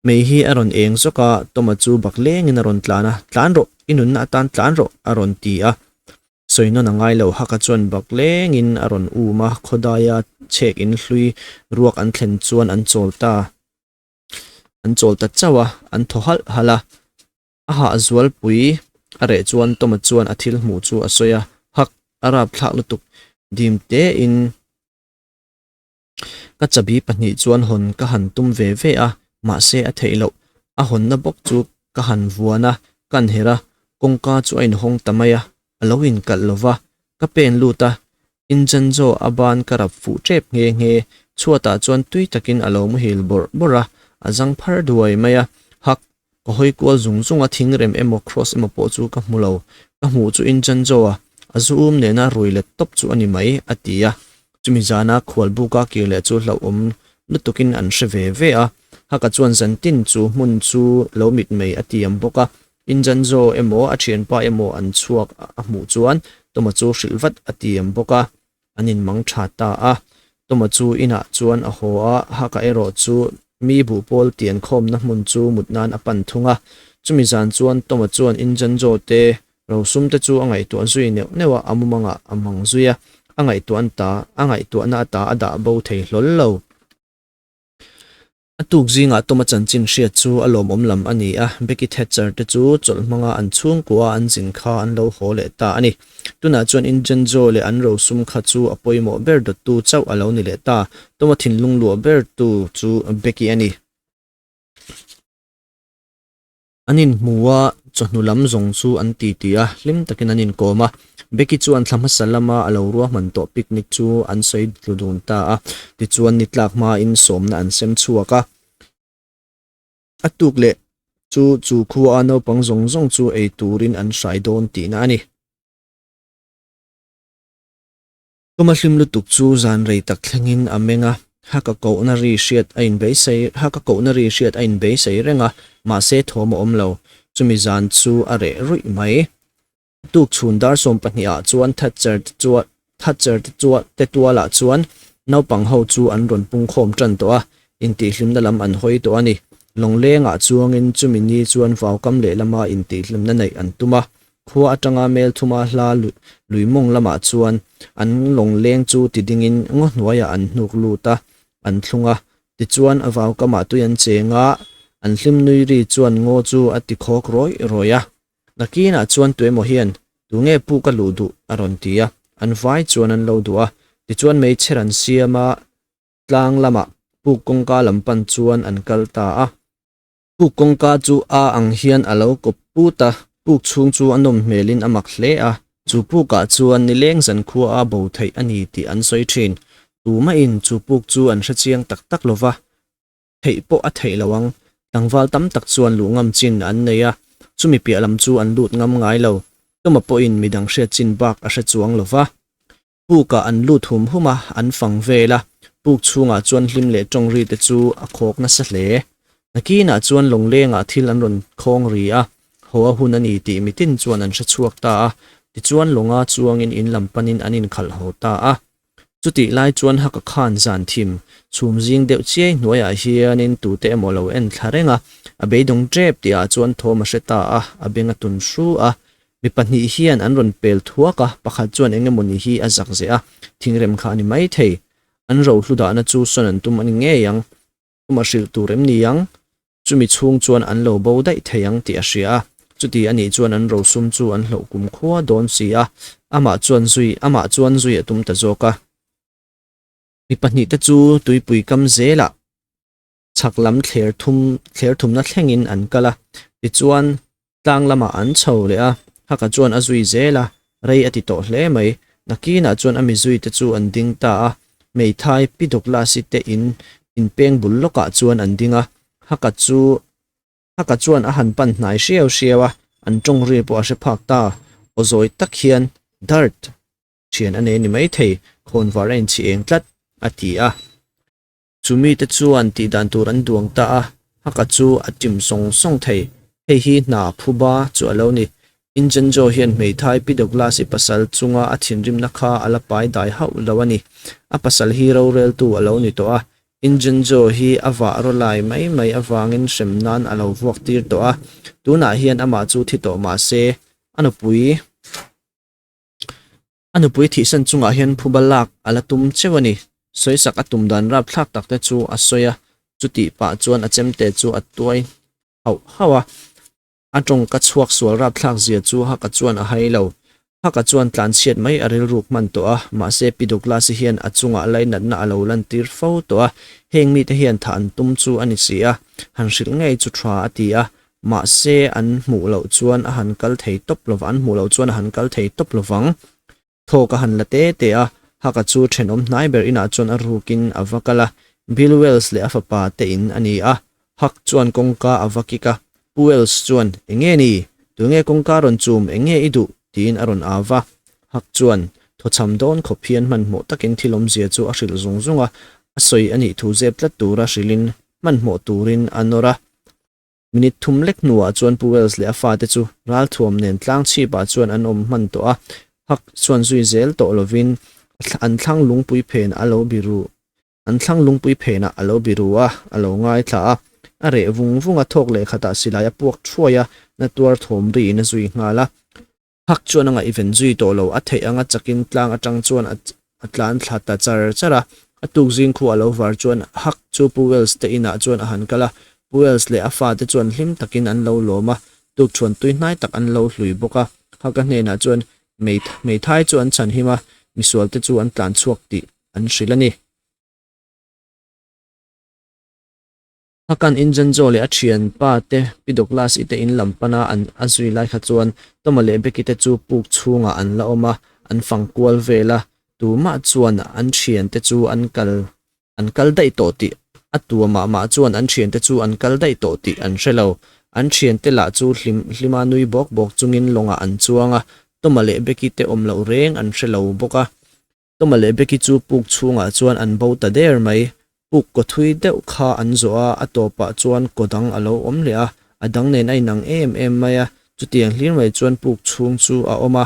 Mei hi a rawn eng zawk a, Toma chu bak lengin a rawn tlan a, Tlan rawh, i nunna atan tlan rawh, a rawn ti a. Sawi nawn a ngai lo, Haka chuan bak lengin a rawn um a, khawdaia chhek in hlui ruak an thlen chuan an chawl ta. An chawl ta chauh a, an thaw halh halh a. A hah zualpui a reh chuan Toma chuan a thil hmuh chu a sawi a, Hak, a rapthlak lutuk dim tein. Ka chabi pahnih chuan hawn ka han tum ve ve a, mahse a theih loh. A hawnna bawk chu ka han vuan a, ka han herh a, kawngka chu a inhawng ta mai a, a lo inkalh lo va. Ka pen lut a, Injanjo a ban ka rap fuh tep nghe nghe. Chhuatah chuan tui takin a lo muhil bawrh bawrh a, a zang phar duai mai a. Hak, Ka hawi kual zung zung a, thingrem emaw cross emaw pawh chu ka hmu lo. Ka hmuh chu Injanjo a, a zu um nena rui let tawp chu a ni mai, a ti a. Chumi zana khual buka kir leh chu hlauhawm lutukin an hre ve ve a. Haka chuan zantin chu hmun chu lo mitmei a tiam bawk a. Injanjo emaw a thianpa emaw an chhuak a hmuh chuan Toma chu hrilh vat a tiam bawk a. An inmang tha ta a. Toma chu inah chuan a haw a, Haka erawh chu mi buhpawl tian khawmna hmun chu mut nan a pan thung a. Chumi zan chuan Toma chuan Injanjo te rosum te chu a ngaihtuah zui neuh neuh a, a mumangah a mang zui a, a ngaihtuah ta a ngaihtuahna ata a dah bo thei hlawl lo. A tuk zingah Toma chanchin hriat chu a lawmawm lam a ni a, Becky Thatcher te chu chawlh hmanga an chhungkua an zin kha an lo haw leh ta a ni. Tunah chuan Injan Joe leh an rosum kha chu a pawimawh ber dawttu chauh a lo ni leh ta. Toma thinlung luah bertu chu Becky a ni. An inhmu a, chawhnu lam zawng chu an ti ti a, hlim takin an inkawm a. Becky chuan thla hmasa lama a lo ruahman tawh picnic chu an sawi tlu dun ta a, tichuan ni tlak hmain sawmna an sem chhuak a. A tuk leh chu chu khua a naupang zawng zawng chu ei turin an hrai dawn tihna a ni. Tuma hlim lutuk chu zan rei tak thlengin a meng a, haka kohna ri hriat a inbeisei haka kohna ri hriat a inbeisei reng a, mahse thawm a awm lo. Chumi zan chu a reh ruih mai. Tuk chhun dar 12 ah chuan Thatcher te chuan Thatcher te chuan te tualah chuan naupang ho chu an rawn pungkhawm tan tawh a, intihhlimna lam an hawi tawh a ni. Lawnglengah chuangin chumi ni chuan vaukam lehlama intihhlimna neih an tum a, Khua atanga mel thuma hla lui mawng lamah chuan an lawng leng chu ti dingin ngaw hnuaiah an hnuk lut a, an thlung a. Tichuan a vau kamah tui an cheng a, an hlim nui ri chuan ngaw chu a ti khawk rawih rawih a. Nakinah chuan tuemaw hian, Tunge pu ka luh duh? a rawn ti a, an vai chuan an lo duh a. Tichuan meichher an siam a, tlang lamah puk kawngka lam pan chuan an kal ta a. Puk kawngka chu a ang hian a lo kawp put a, puk chhung chu a nawm hmelin a mak hle a. Chu pukah chuan nileng zankhua a bo theih a ni tih an sawi thin. Tumahin chu puk chu an hre chiang tak tak lo va, theih pawh a theih lo ang. Tlangval tam tak chuan luh ngam chin an nei a, chumi piah lam chu an lut ngam ngai lo. Tuma pawhin midang hriat chin bak a hre chuang lo va. Pukah an lut hum hum a, an fang vel a, puk chhungah chuan hlim leh tawng ri te chu a khawk nasa hle. Nakinah chuan lawnglengah thil an rawn khawng ri a, haw a hun a ni tih mitin chuan an hre chhuak ta a, tichuan lawnga chuangin in lam panin an inkhalh haw ta a. Chutih lai chuan Haka khan zan thim chhum zing deuh chiai hnuaiah hianin tute emaw lo en thla reng a, a beidawng tep tihah chuan thawm a hre ta a, a beng a tun hru a, Mi pahnih hian an rawn pel thuak a, pakhat chuan eng emawni hi a zak zeh a, thingrem kha a ni mai thei. An rohlu dahna chu sawn an tum a ni ngei ang. Tum a hrilh tur em ni ang? Chumi chhung chuan an lo bo daih thei ang tih a hria a, chuti a nih chuan an rosum chu an hloh kum khua dawn si a, amah chuan zui amah chuan zui a tum ta zawk a. Mi pahnihte chu tuipui kam zelah chhak lam thler thum thler thumna thlengin an kal a, tichuan tlang lamah an chho leh a, Haka chuan a zui zel a, rei a ti tawh hle mai. Nakinah chuan a mizui te chu an ding ta a, hmeithai Pi Douglas-i te in inpeng bul lawkah chuan an ding a, Haka chu Haka chuan a han pan hnai hriau hriau a, an tawng ri pawh a hre phak ta, aw zawi tak hian, Dart! Thian a nei a ni maithei, khawnvar a inchhi eng tlat, a ti a. Chu mite chuan tih dan tur an duang ta a, Haka chu a tim sawng sawng thei. Hei hi hna phuba chu a lo ni. Incenzo hian hmeithai Pi Douglas-i pasal chunga a thinrimna kha a la pai dai hauh lo a ni. A pasal hi roreltu a lo ni tawh a, Incenzo hi a vah rawlai mai mai avangin hrem nan a lo vuak tir tawh a, tunah hian amah chu thi tawh mah se, a nupui A nupui thihsan chungah hian phuba lak a la tum cheu a ni. Sawisak a tum dan rapthlak tak te chu a sawi a, chutih pah chuan a chemte chu a tuai hauh hauh a. A tawngka chhuak sual rapthlak zia chu Haka chuan a hai lo. Haka chuan tlanchhiat mai a rilruk hman tawh a, mahse Pi Douglas-i hian a chungah lainatna a lo lantir fo tawh a, heng mite hian thah an tum chu a ni si a, han hrilh ngei chu tha a ti a, Mahse, an hmuh loh chuan a han kal thei tawp lo vang, an hmuh loh chuan a han kal thei tawp lo vang. Thawk a han la te te a, Haka chu thenawm hnai ber inah chuan a rukin a va kal a, Bill Wells leh a fapa te in a ni a. Huck chuan kawngka a va kik a, Pu Wells chuan, Enge ni? Tunge kawngka rawn chum, enge i duh? tiin a rawn au va. Huck chuan thawchham dawn khawp hian hmanhmawh takin thil awmzia chu a hrilh zung zung a, a sawi a nih thu zep tlat tura hrilhin hmanhmawh turin a nawr a. Minute thum lek hnuah chuan Pu Wells leh a fate chu ralthuam nen tlang chhipah chuan an awm hman tawh a, Huck chuan zui zel tawh lovin an thlang lungpui phen a lo biru an thlang lungpui phenah a lo biru a, a lo ngaithla a. A reh vung vung a, thawk leh khatah silai a puak thuai a, na tuar thawm riin a zui nghal a. Hak chuan a ngaihven zui tawh lo, a theih anga chakin tlang atang chuan a a tlan thla ta char char a. A tuk zing khu a lo var chuan Hak chu Pu Wells te inah chuan a han kal a, Pu Wells leh a fate chuan hlim takin an lo lawm a, tukṭhuan tui hnai tak an lo hlui bawk a. Haka hnenah chuan hmeithai chu an chhanhim a, misualte chu an tlan chhuak tih an hrilh a ni. Hakan Injenzo leh a thianpa te Pi Douglas-i te in lam pana an a zui lai kha chuan Toma leh Becky te chu puk chhungah an la awm a, an fang kual vel a, tumah chuan an thiante chu an kal an kal daih tawh tih a tua mah mah chuan an thiante chu an kal daih tawh tih an hre lo. An thiante lah chu hlim hlima nui bawk bawk chungin lawngah an chuang a, Toma leh Becky te awm loh reng an hre lo bawk a. Toma leh Becky chu puk chhungah chuan an bo ta der mai. Puk kaw thui deuh kha an zawh a, a tawpah chuan kaw dang a lo awm leh a, a dang nen a inang em em mai a. Chutiang hlir mai chuan puk chhung chu a awm a,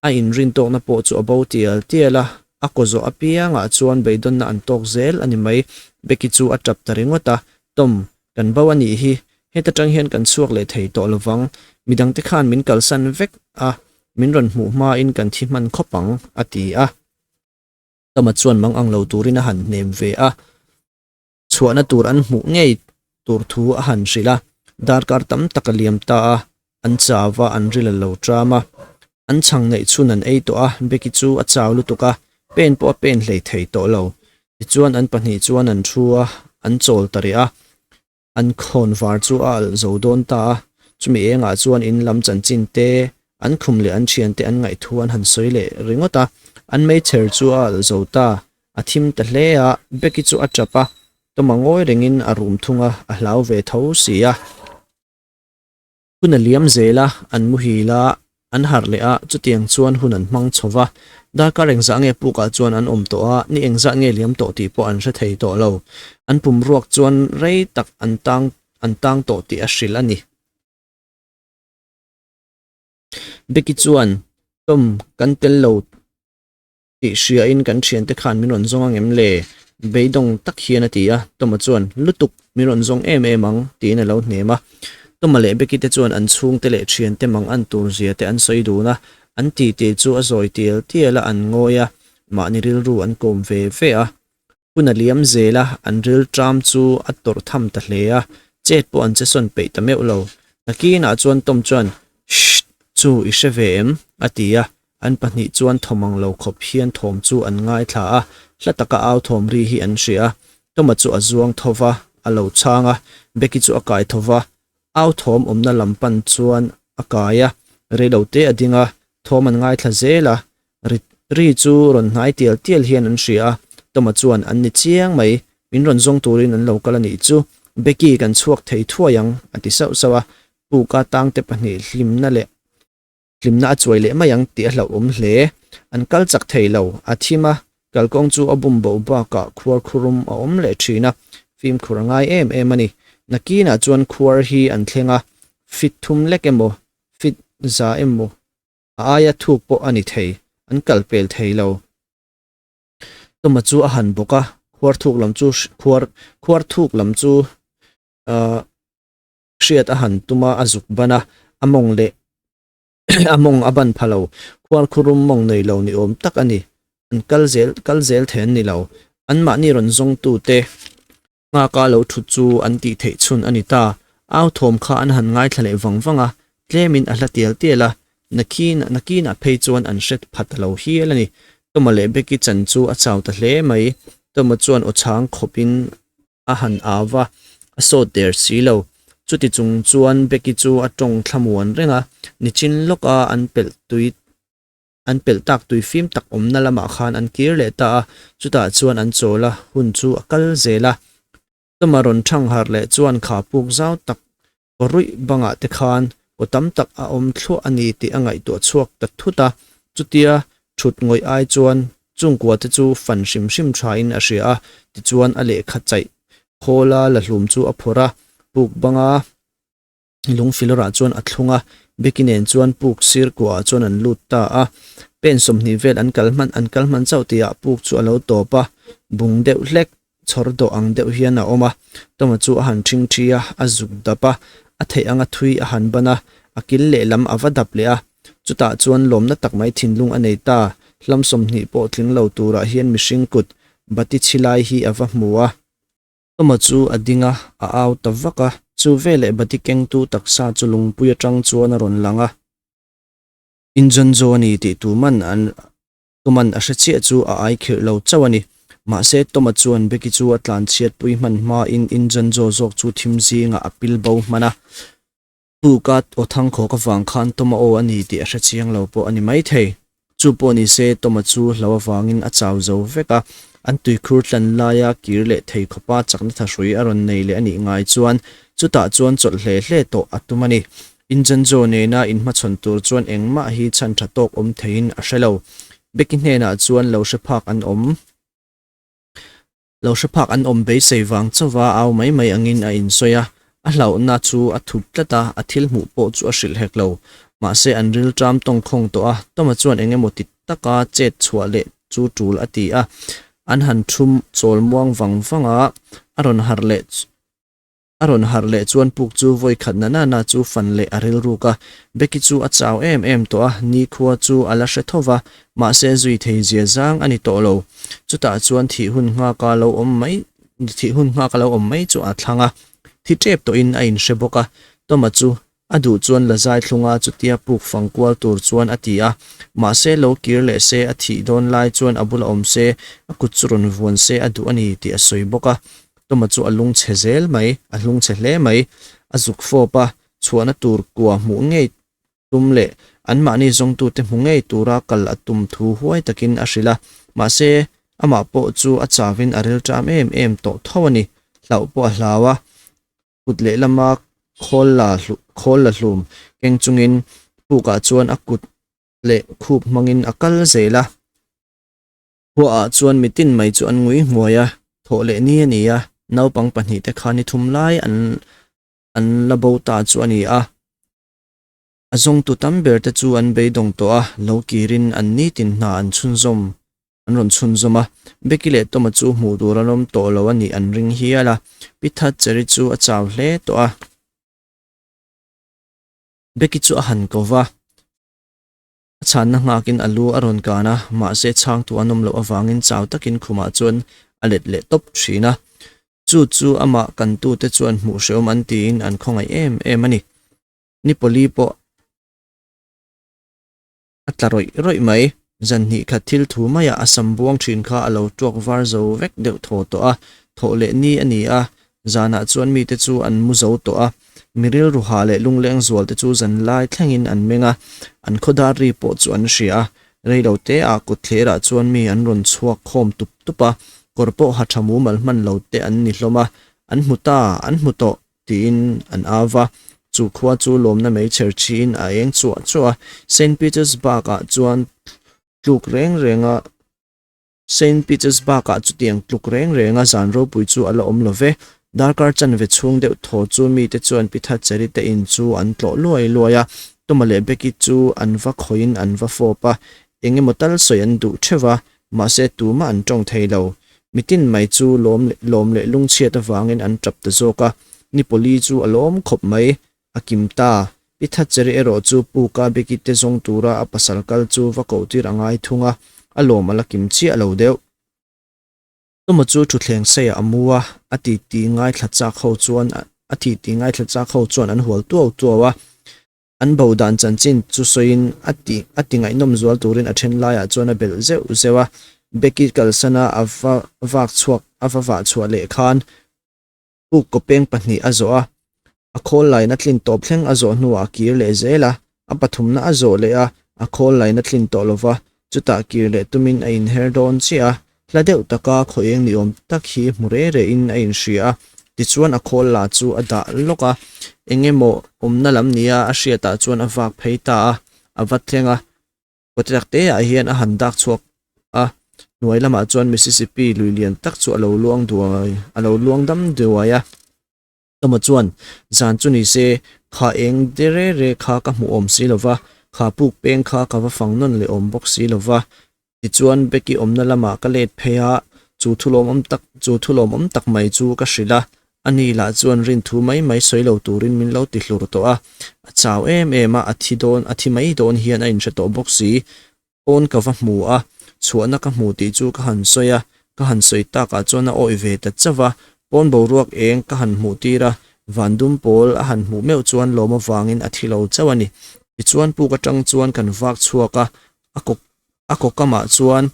a inrin tawkna pawh chu a bo tial tial a, a kaw zawh apiangah chuan beidawnna an tawk zel a ni mai. Becky chu a tap ta ringawt a, Tom, kan bo a nih hi, heta tang hian kan chhuak leh thei tawh lovang, midangte khan min kalsan vek a, min rawn hmuh hmain kan thi hman khawp ang, a ti a. Tama chuan mang ang lo turin a han hnem ve a, chhuahna tur an hmuh ngei tur thu a han hrilh a, darkar tam tak a liam ta a, an chau a, an ril a lo ṭam a. An chhang neih chhun an ei tawh a, Becky chu a chau lutuk a, pen pawh a pen hlei thei tawh lo. Tichuan an pahnih chuan an thu a, an chawl ta rih a. An khawn var chu a alh zo dawn ta a, chumi engah chuan in lam chanchin te, an khum leh an thiante an ngaihthu an han sawi leh ringawt a. An meichher chu a alh zo ta, a thim ta hle a, Becky chu a tap a, Toma ngawi rengin a rum thung a, a hlau ve tho si a. Hun a liam zel a, an muhil a, an harh leh a, chutiang chuan hun an hmang chho va. Darkar engzah nge pukah chuan an awm tawh a, ni engzah nge liam tawh tih pawh an hre thei tawh lo. An pum ruak chuan rei tak an tang an tang tawh tih a hrilh a ni. Becky chuan, Tom, kan tel lo Tih hriain kan thiante khan min rawn zawng ang em le? Beidawng tak hian a ti a. Toma chuan, Lutuk, min rawn zawng em em ang, tiin a lo hnem a. Toma leh Becky te chuan an chhungte leh thiante mang an tur zia te an sawi dun a. An titi chu a zawi tial tial a, an ngawi a, mahni rilru an kawm ve ve a. Hun a liam zel a, an ril tram chu a tawrh tham ta hle a, chet pawh an che sawn peih ta meuh lo. Nakinah chuan Tom chuan, Shh! Chu i hre ve em? a ti a, an pahnih chuan thawm ang lo khawp hian thawm chu an ngaithla a, hla taka au thawm ri hi an hria a. Toma chu a zuang tho va, a lo chhang a, Becky chu a kai tho va, au thawm awmna lam pan chuan a kai a, reilote a ding a, thawm an ngaithla zel a, Ri ri chu rawn hnai tial tial hian an hria a, Toma chuan an ni chiang mai, min rawn zawng turin an lo kal a nih chu, Becky kan chhuak thei thuai ang, a ti sauh sauh a, Puka tangte pahnih hlimna leh hlimna a chuai leh mai ang tih a hlauhawm hle. An kal chak thei lo, a thim a, kalkawng chu a bum bo bakah khuar khurum a awm leh thin a, fimkhur a ngai em em a ni. Nakinah chuan khuar hi an thleng a, fit thum lek emaw, fit. za emaw a aia thuk pawh a ni thei, an kal pel thei lo. Tawma chu a han bawk a, khuar thuk lam chu khuar khuar thuk lam chu ahh hriat a han tum a, a zuk ban a, a mawng leh a mawng a ban pha lo, khuar khurum mawng nei lo ni awm tak a ni. An kal zel kal zel thei an ni lo, anmahni rawn zawngtu te Nghaka lo thut chu an tih theih chhun a ni ta. Au thawm kha an han ngaithla leh vang vang a, tlemin a hla tial tial a, nakin nakinah phei chuan an hre pha ta lo hial a ni. Tawma leh Becky chan chu a chau ta hle mai. Tawma chuan aw chhang khawpin a han au va, a sawt der si lo. Chuti chung chuan Becky chu a tawng thlamuan reng a, nichin lawka an pelh tui An pelh tak tui fim tak awmna lamah khan an kir leh ta a, chutah chuan an chawl a, hun chu a kal zel a. Tuma rawn thang harh leh chuan kha puk zau tak kaw ruih bangah te khan kaw tam tak a awm thluah a ni tih a ngaihtuah chhuak ta thut a, chutia thut ngawih ai chuan chungkua te chu fan hrim hrim thain a hria a, tichuan a lehkha chaih khawla la hlum chu a phawrh a, puk banga Lungfilawrah chuan a thlung a, Becky nen chuan puk sir kuahah chuan an lut ta a. Pen 20 vel an kal hman an kal hman chauh tihah puk chu a lo tawp a, bung deuh hlek, chhawr dawh ang deuh hian a awm a. Tawma chu a han ṭhing ṭhi a, a zuk dap a, a theih anga thui a han ban a, a kil lehlam a va dap leh a. Chutah chuan lawmna tak mai thinlung a nei ta, hlam 20 pawh tling lo turah hian mihring kut bati chhi lai hi a va hmu a. Tawma chu a ding a, a au ta vak a. Chu veleh bati kengtu taksa chu lungpui atang chuan a rawn lang a. Injawn zaw a ni tih tuman an tuman a hre chiah chu a ai khirh lo chauh a ni. Mahse Tawma chuan Becky chu a tlan chhiatpui hman hmain Injawn zaw zawk chu thim zingah a pil bo hman a. Tuka aw thangkhawk avang khan Toma aw a ni tih a hre chiang lo pawh a ni maithei. Chu pawh ni se Toma chu hlo avangin a chau zo vek a, an tuikhur tlan laia kir leh thei khawpa chakna thahrui a rawn nei leh a nih ngai chuan chutah chuan chawlh hle hle tawh a tum a ni. Injanjo nena inhmachhawn tur chuan engmah hi chhan tha tawk awm theiin a hre lo. Becky hnenah chuan lo hre phak an awm. Lo hre phak an awm beisei vang chauva au mai mai angin a insawi a, a hlauhna chu a thup tlat a, a thil hmuh pawh chu a hrilh hek lo. Mahse an rilṭam tawngkhawng tawh a, Toma chuan eng emaw ti taka chet chhuah leh chu ṭul a ti a, an han ṭhum chawl muang vang vang a, a rawn harh leh A rawn harh leh chuan puk chu vawi khat na nana chu fan leh a rilruk a. Becky chu a chau em em tawh a, nikhua chu a la hre tho va, mahse zui thei zia zang a ni tawh lo. Chutah chuan thih hun nghaka lo awm mai thih hun nghaka lo awm mai chu a thlang a, thi tep tawhin a inhre bawk a. Toma chu A duh chuan la zai thlung a, chutia puk fang kual tur chuan a ti a. Mahse lo kir leh se, a thih dawn lai chuan a bula awm se, a kut chu rawn vuan se a duh a ni tih a sawi bawk a. Toma chu a lungchhe zel mai, a hlungchhe hle mai. A zuk fawp a, chhuahna tur kua hmuh ngei tum leh anmahni zawngtute hmu ngei tura kal a tum thu huai takin a hrilh a. Mahse, amah pawh chu a chavin a rilṭam em em tawh tho a ni. Hlauh pawh a hlau a. Kut lehlama khawl la khawl la hlum keng chungin pukah chuan a kut leh khup hmangin a kal zel a. Khuaah chuan mitin mai chu an ngui nghuai a, thawh leh ni a ni a, naupang pahnihte kha ni thum lai an an la bo ta chu a ni a. A zawngtu tam ber te chu an beidawng tawh a, lo kirin an nitin hna an chhunzawm an rawn chhunzawm a. Becky leh Toma chu hmuh tur an awm tawh lo a nih an ring hial a, Pi Thatcher-i chu a chau hle tawh a. Becky chu a han ko va, a chhanna nghakin a lu a rawn kan a, mahse chhangtu an awm loh avangin chau takin khumah chuan a let leh tawp thin a. Chu chu amah kantute chuan hmuh hrehawm an tiin an khawngaih em em a ni. Ni pali pawh a tla rawih rawih mai. Zan hnih khat thil thu maiah a sam buang thin kha a lo tuak var zo vek deuh thaw tawh a, thawh leh ni a ni a, zanah chuan mite chu an mu zo tawh a, mi rilru hah leh lungleng zual te chu zan lai thlengin an meng a, an khawdar ri pawh chu an hria a, rei lo te ah kut thlerah chuan mi an rawn chhuak khawm tup tup a, kawr pawh ha tha mumal hman lo te an ni hlawm a, an hmu ta, an hmu tawh. Tiin an au va, chu khua chu lawmna mai chher thiin a eng chuah chuah a. Saint Petersburg-ah chuan tluk reng renga Saint Petersburg-ah chutiang tluk reng renga zan ropui chu a la awm lo ve. Darkar chanve chhung deuh thaw chu mite chuan Pi Thatcher-i te in chu an tlawh luai luai a. Toma leh Becky chu an va khawihin an va fawp a, eng emaw tal sawi an duh theuh va, mahse tumah an tawng thei lo. Mitin mai chu lawm lawm leh lungchhiat avangin an tap ta zawk a, ni pali chu a lawm khawp mai, a kim ta. Pi Thatcheri erawh chu Puka Becky te zawng tura a pasal kal chu va kohtir a ngai thung a, a lawm a la kim chiah lo deuh. Tuma chu thutthleng seiah a mu a, a titi ngaithla chak ho chuan a titi ngaithla chak ho chuan an hual tuau tuau a. An bo dan chanchin chu sawiin a ti a ti ngaihnawm zual turin a then laiah chuan a belh zeuh zeuh a. Becky kalsana a va vak chhuak a va vah chhuah leh khan Puk kawpeng pahnih a zawh a, a khawl laina tlin tawp thleng a zawh hnuah a kir leh zel a, a pathumna a zawh leh a, a khawl laina tlin tawh lova, chutah kir leh tumin a inher dawn chiah a, hla deuh taka khaw eng ni awm tak hi hmu re re in a inhria a, tichuan a khawl la chu a dah lawk a, eng emaw awmna lam nia a hriatah chuan a vak phei ta a, a va thleng a. Kawtrak te ah hian a han dak chhuak a, hnuai lamah chuan Mississippi lui lian tak chu a lo luang duai a lo luang dam duai a. Toma chuan, Zan chu ni se, kha eng de re re kha ka hmuh awm si lo va, kha puk peng kha ka va fang nawn leh awm bawk si lo va. Tichuan Becky awmna lamah ka let phei a, chu thulawmawm tak chu thulawmawm tak mai chu ka hrilh a, Ani lah chuan rin thu mai mai sawi lo turin min lo ti hlur tawh a, a chau em em a, a thi dawn, a thi mai dawn hian a inhre tawh bawk si. Pawn ka va hmu a, chhuahna ka hmu tih chu ka han sawi a, ka han sawi takah chuan a awih ve ta chauh a, pawn boruak eng ka han hmuh tir a, van dum pawl a han hmuh meuh chuan lawm avangin a thi lo chauh a ni. Tichuan puk atang chuan kan vak chhuak a, a kaw a kaw kamah chuan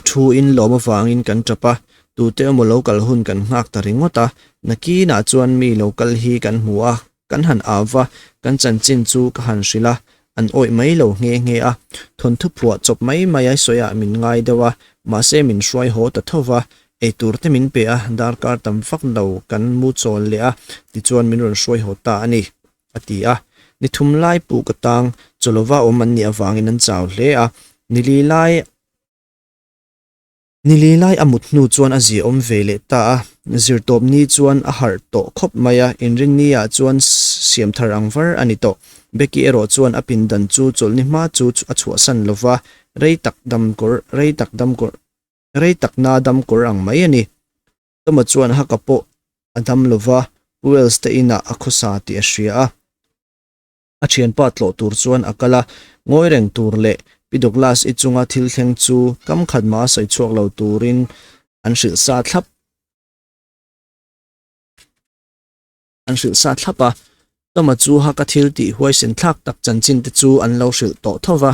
Thu in lawm avangin kan tap a, tute emaw lo kal hun kan nghak ta ringawt a, nakinah chuan mi lo kal hi kan hmu a, kan han au va, kan chanchin chu ka han hrilh a, an awih mai lo nghe nghe a, thawnthu phuah chawp mai mai a sawiah min ngai deuh a, mahse min hruai haw ta tho va, eitur te min pe a, darkar tam vak lo kan mu chawl leh a, tichuan min rawn hruai haw ta a ni, a ti a. Ni thum lai puk atang chawlova awm an nih avangin an chau hle a, ni li lai Ni li lai a mut hnu chuan a ziaawm ve leh ta a, zirtawp ni chuan a harh tawh khawp mai a, inrinni ah chuan siam thar ang var a ni tawh. Becky erawh chuan a pindan chu chawlhni hma chu a chhuahsan lo va, rei tak dam kawr, rei tak dam kawr, rei tak na dam kawr ang mai a ni. Toma chuan haka pawh a dam lo va, Wells te inah a khawsa tih a hria a. A thianpa tlawh tur chuan a kal a, ngawi reng tur leh Pi Douglas i chunga thil thleng chu kam khat mah a sawi chhuak lo turin an hrilh sa thlap an hrilh sa thlap a. Toma chu haka thil tih huaisen thlak tak chanchin te chu an lo hrilh tawh tho va.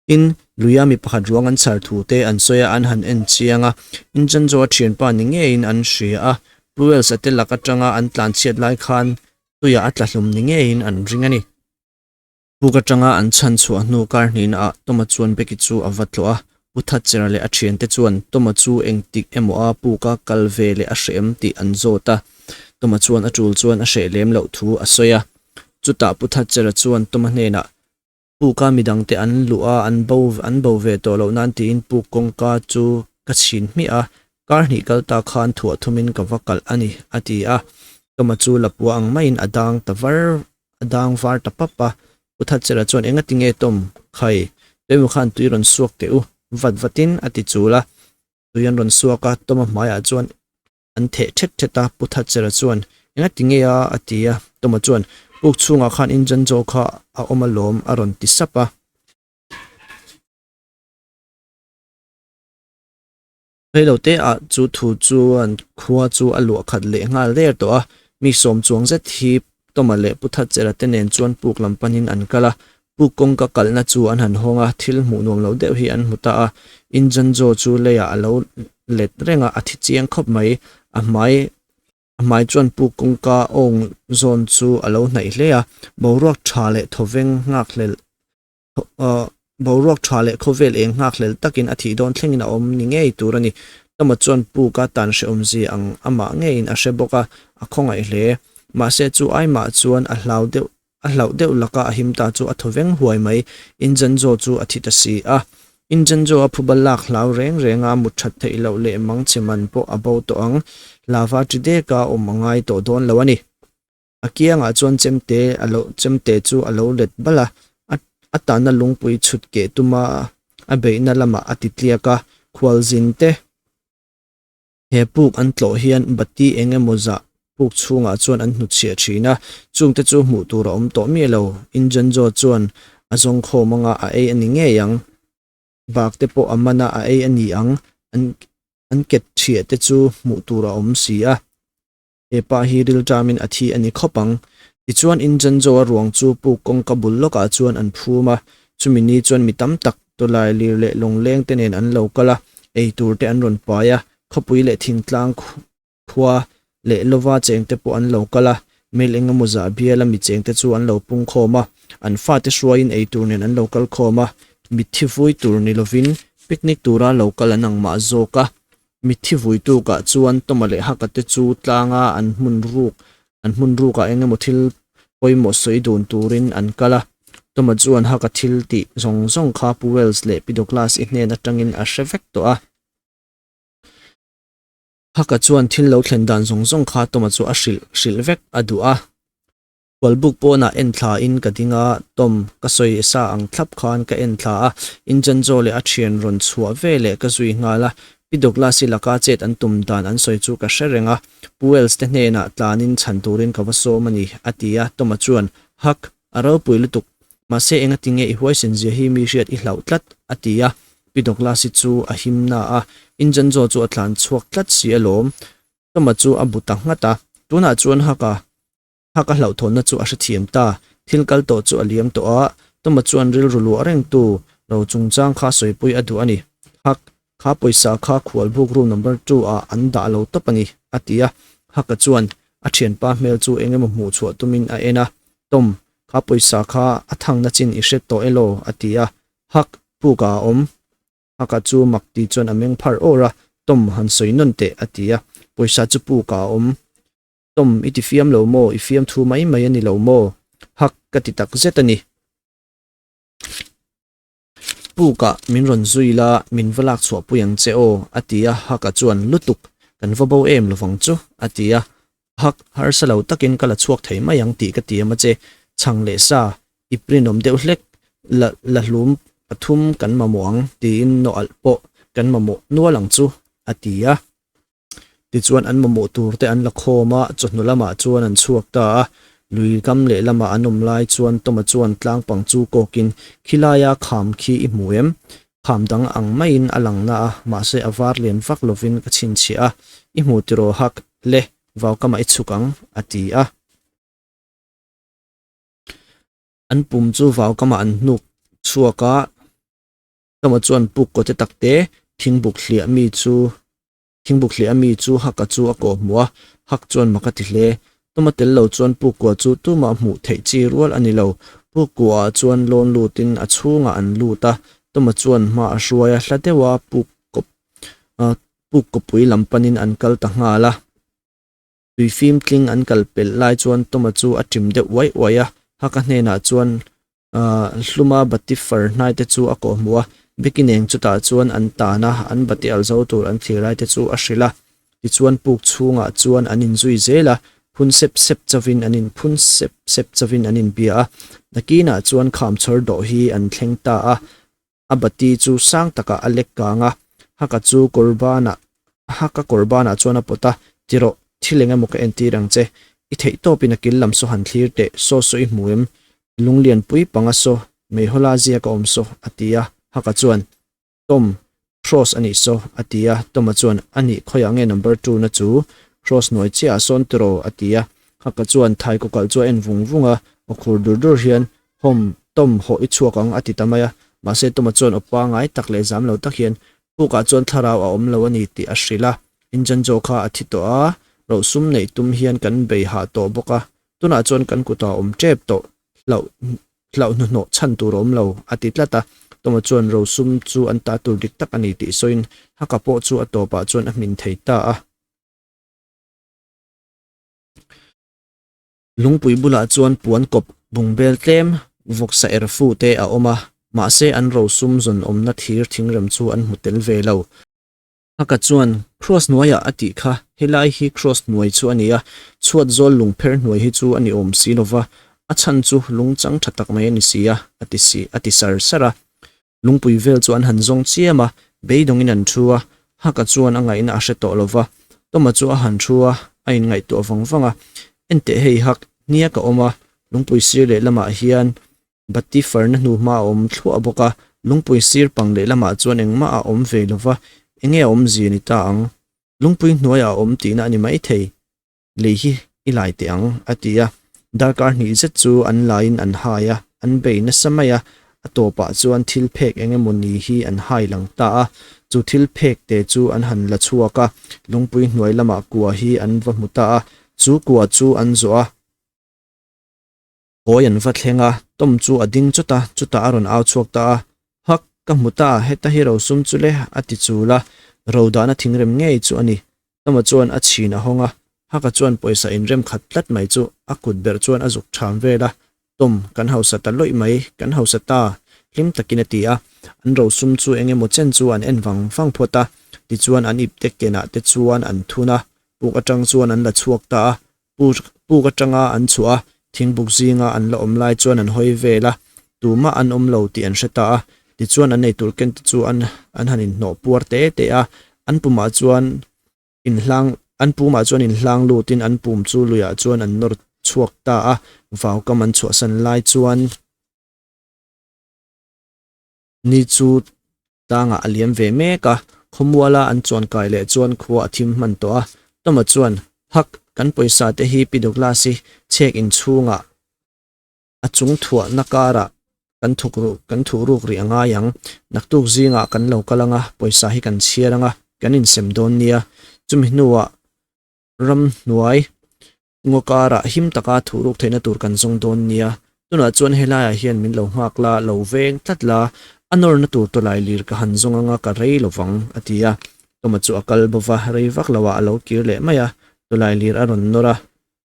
Tin, luia mi pakhat ruang an chhar thu te an sawi a, an han en chiang a. Injanjo a thianpa ni ngeiin an hria a, Pruels-a te lak atanga an tlanchhiat lai khan tuiah a tla hlum ni ngeiin an ring a ni. Puk atanga an chhan chhuah hnu kar hnihna ah Toma chuan Becky chu a va tlawh a, Pu Thatcher leh a thiante chuan Toma chu engtik emaw a puka kal ve leh a hreh em tih an zawt a. Toma chuan a tul chuan a hreh lem loh thu a sawi a. Chutah Pu Thatcher-a chuan Toma hnenah, Puka midangte an luh a, an bo an bo ve tawh loh nan tiin puk kawngka chu ka chhin hmiah a, kar hnih kal ta khan thuah thumin ka va kalh a ni, a ti a. Toma chu lapua ang maiin a dang ta var a dang var ta pap a. Pu Thatchera chuan enga tinge Tom, khai, tuemaw khan tui rawn suak teh u, vat vatin a ti chul a. Tui an rawn suak a, Toma hmaiah chuan An theh thet thet a, Pu Thatchera chuan, Enga ti nge a? a ti a. Toma chuan, Puk chhungah khan Injan Joe kha a awm alawm, a rawn ti sap a. Reilote ah chu thu chuan khua chu a luah khat leh nghal der tawh a, mi sawm chuang zet hi Toma leh Pu Thatchera te nen chuan puk lam panin an kal a, puk kawngka kalhna chu an han hawng a, thil hmuh nuam lo deuh hi an hmu ta a, Injanjo chu leiah a lo let reng a, a thi chiang khawp mai, a hmai a hmai chuan puk kawngka awng zawn chu a lo hnaih hle a, boruak tha leh thawveng nghakhlel Boruak tha leh khawvel eng nghakhlel takin a thih dawn thlengin a awm ni ngei tur a ni. Tama chuan Puka tan hrehawmzia ang amah ngeiin a hre bawk a, a khawngaih hle. Mahse chu aimah chuan a hlau deuh a hlauh deuh laka a him ta chu a thaw veng huai mai. Injanjo chu a thi ta si a. Injanjo a phuba lak hlau reng reng a mut that theih loh leh mangchhe man pawh a bo tawh ang. Lava ṭi deka awm a ngai tawh dawn lo a ni. A kiangah chuan chemte a lo chemte chu a lo let bal a, a a tanna lungpui chhut keh tuma a beihna lamah a ti tliak a, khualzin te he puk an tlawh hian bati eng emaw zah puk chhungah chuan an hnutchhiah thin a, chungte chu hmuh tur a awm tawh miah lo. Injanjo chuan a zawng khawm anga a ei a ni ngei ang. Bak te pawh a man a, a ei a ni ang. An an ket thiah te chu hmuh tur a awm si a. He pa hi rilṭamin a thi a ni khawp ang. Tichuan Injanjo-a ruang chu puk kawngka bul lawkah chuan an phum a, chumi ni chuan mi tam tak tawlai lir leh lawngleng te nen an lo kal a, ei tur te an rawn pai a, khawpui leh thingtlang khua leh lova chengte pawh an lo kal a, mel eng emaw zah biala mi chengte chu an lo pung khawm a, an fate hruaiin ei tur nen an lo kal khawm a, mitthi vui tur ni lovin picnic tura lo kal an ang mah zawk a. Mitthi vui tukah chuan Toma leh Haka te chu tlanga an hmun ruk an hmun rukah eng emaw thil pawimawh sawi dun turin an kal a. Toma chuan Haka thil tih zawng zawng kha Pu Wells leh Pi Douglas-i hnen atangin a hre vek tawh a. Haka chuan thil lo thlen dan zawng zawng kha Toma chu a hrilh hrilh vek a duh a. Hualbuk pawnah en thla in ka ding a, Tom, ka sawi sa ang thlap khan ka en thla a, Injanjo leh a thian rawn chhuah ve leh ka zui nghal a, Pi Douglas-i laka chet an tum dan an sawi chu ka hre reng a, Pu Wells te hnenah tlanin chhan turin ka va sawm a ni, a ti a, Tom-a chuan, Hak, a ropui lutuk, mahse engati nge i huaisen zia hi mi hriat i hlauh tlat, a ti a, Pi Douglas-i chu a him na a, Injanjo chu a tlan chhuak tlat si alawm, Tom-a chu a bu ta nghat a, tunah chuan Hak-a Hak a hlauhthawnna chu a hrethiam ta. Thil kal tawh chu a liam tawh a, Toma chuan rilru luah rengtu ro chungchang kha sawipui a duh a ni. Hak, kha pawisa kha khualbuk room number 2 ah an dah lo tawp a ni, a ti a. Haka chuan a thianpa hmel chu eng emaw hmuh chhuah tumin a en a. Tom, kha pawisa kha a thangna chin i hre tawh elaw? a ti a. Hak, pukah a awm. Haka chu mak ti chuan a meng phar awr a. Tom, han sawi nawn teh, a ti a. Pawisa chu pukah a awm. Tom, i ti fiam lo maw? I fiam thu mai mai a ni lo maw? Hak, ka ti tak zet a ni. Pukah min rawn zui la, min va lak chhuah pui ang che aw, a ti a, Haka chuan, Lutuk, kan va bo em lovang chu, a ti a. Hak, harsa lo takin ka la chhuak thei mai ang tih ka tiam a che, chhang leh sa, i prinawm deuh hlek, la la hlum pathum kan mamawh ang, tiin nawh alh pawh kan mamawh nual ang chu, a ti a. Tichuan an mamawh tur te an la khawm a, chawhnu lamah chuan an chhuak ta a. Lui kam lehlamah an awm lai chuan Toma chuan tlang pang chu kawkin, Khilaia kham khi i hmu em? Kham dang ang maiin a lang na a, mahse a var lian vak lovin ka chhinchhiah a, i hmu tiraw hak le, vau kamah i chhuk ang, a ti a. An pum chu vau kamah an hnuk chhuak a. Tama chuan puk kawte takte thingbuk hliah mi chu thingbuk hliah mi chu Haka chu a kawh hmuh a, Hak chuan mak a ti hle. Tama tel lo chuan puk kua chu tumah hmuh theih chi rual a ni lo. Puk kuaah chuan lawn lutin a chhungah an lut a, Tama chuan hma a hruai a, hla deuha puk kawp puk kawpui lam panin an kal ta nghal a. Tui fim tling an kal pelh lai chuan Toma chu a ṭim deuh uai uai a, Haka hnenah chuan Hluma bati far hnai te chu a kawh hmuh a, Beki neng chutah chuan an tan a, an bati al zo tur an thlir lai te chu a hrilh a. Tichuan puk chhungah chuan an inzui zel a, phun sep sep chavin an in phun sep sep chavin an inbia a. Nakinah chuan khamchhawr dawh hi an thleng ta a, A bati chu sang takah a lek kang a, Haka chu kawrbanah Haka kawrbanah chuan a pawt a, Ti rawh, thil eng emaw ka entir ang che. I theih tawpin a kil lam saw han thlir teh, saw saw i hmu em? Lunglian pui panga saw, meihawla ziak a awm saw, a ti a. Haka chuan, Tom, Cross a nih saw, a ti a. Tom-a chuan, A nih, khawiah nge number two na chu? Cross hnuai chiahah sawn tiraw, a ti a. Haka chuan thai kawkalh chu a en vung vung a, aw khur dur dur hian, Hom, Tom, hawh i chhuak ang, a ti ta mai a. Mahse, Toma chuan aw pangai tak leh zam lo tak hian, Pukah chuan thlarau a awm lo a ni tih a hrilh a. Injanjo kha a thi tawh a, rohsum neih tum hian kan bei hah tawh bawk a, tunah chuan kan kutah a awm tep tawh, hlauh hlauh hnuhnawh chhan tur a awm lo, a ti tlat a. Toma chuan rosum chu an ta tur dik tak a ni tih sawiin Haka pawh chu a tawpah chuan a hmin thei ta a. Lungpui bulah chuan puan kawp bungbel tlem vawksa er fu te a awm a, mahse an rosum zawn awmna thir thingrem chu an hmu tel ve lo. Haka chuan, Kraws hnuaiah a tih kha, helai hi kraws hnuai chu a ni a, chhuat zawl lungpher hnuai hi chu a ni awm si lova, a chhan chu lungchang tha tak mai a ni si a, a ti si, a ti sar sar a. Lungpui vel chu an han zawng chiam a, beidawngin an thu a, Haka chuan a ngaihna a hre tawh lova. Toma chu a han thu a, a inngaihtuah vang vang a, Enteh hei Hak, hniak a awm a, lungpui sir lehlamah hian Bati farna hnuhma a awm thluah bawk a, lungpui sir pang lehlamah chuan engmah a awm ve lo va, enge a awmzia ni ta ang? Lungpui hnuaiah a awm tihna a ni maithei, lei hi i lai teh ang, a ti a. Darkar hnih zet chu an laiin an hai a, an bei nasa mai a, a tawpah chuan thil phek eng emaw ni hi an hai lang ta a, chu thil phek te chu an han la chhuak a, lungpui hnuai lamah kua hi an va hmu ta a, chu kua chu an zawh a. Kawi an va thleng a, Tom chu a ding chawt a, chutah a rawn au chhuak ta a, Hak, ka hmu ta, heta hi rosum chu le, a ti chul a, ro dahna thingrem ngei chu a ni. Toma chuan a chhin a hawng a, Haka chuan pawisa inrem khat tlat mai chu a kut berh chuan a zuk ṭham vel a, Tom, kan hausa ta lawih mai, kan hausa ta, hlim takin a ti a. An rosum chu eng emaw chen chu an en vang vang phawt a, tichuan an ipte kenah te chuan an thun a, puk aṭang chuan an la chhuak ta a, Puk atanga an chhuah a, thingbuk zinga an la awm lai chuan an hawi vel a, tumah an awm lo tih an hre ta a. Tichuan an eitur ken te chu an an han inhnawh puar te te a, an pumah chuan inhlang an pumah chuan inhlang lutin an pum chu luiah chuan an nawr chhuak ta a, vaukam an chhuahsan lai chuan. Ni chu tlangah a liam ve mek a, khawmuala an chuan kai leh chuan khua a thim hman tawh a. Toma chuan, Hak, kan pawisa te hi Pi Douglas-i chhek inchhungah a chung thuahna karah kan thuk ruk kan thuh ruk rih a ngai ang. Naktuk zingah kan lo kal anga, pawisa hi kan chhiar anga, kan insem dawn nia. Chumi hnuah ramhnuai Ngaw karah him taka thuh ruk theihna tur kan zawng dawn nia. Tunah chuan helaiah hian min lo nghak la, lo veng tlat la, a nawrna tur tawlai lir ka han zawng anga ka rei lo vang, a ti a. Toma chu a kal bova, rei vak loah a lo kir leh mai a, tawlai lir a rawn nawr a.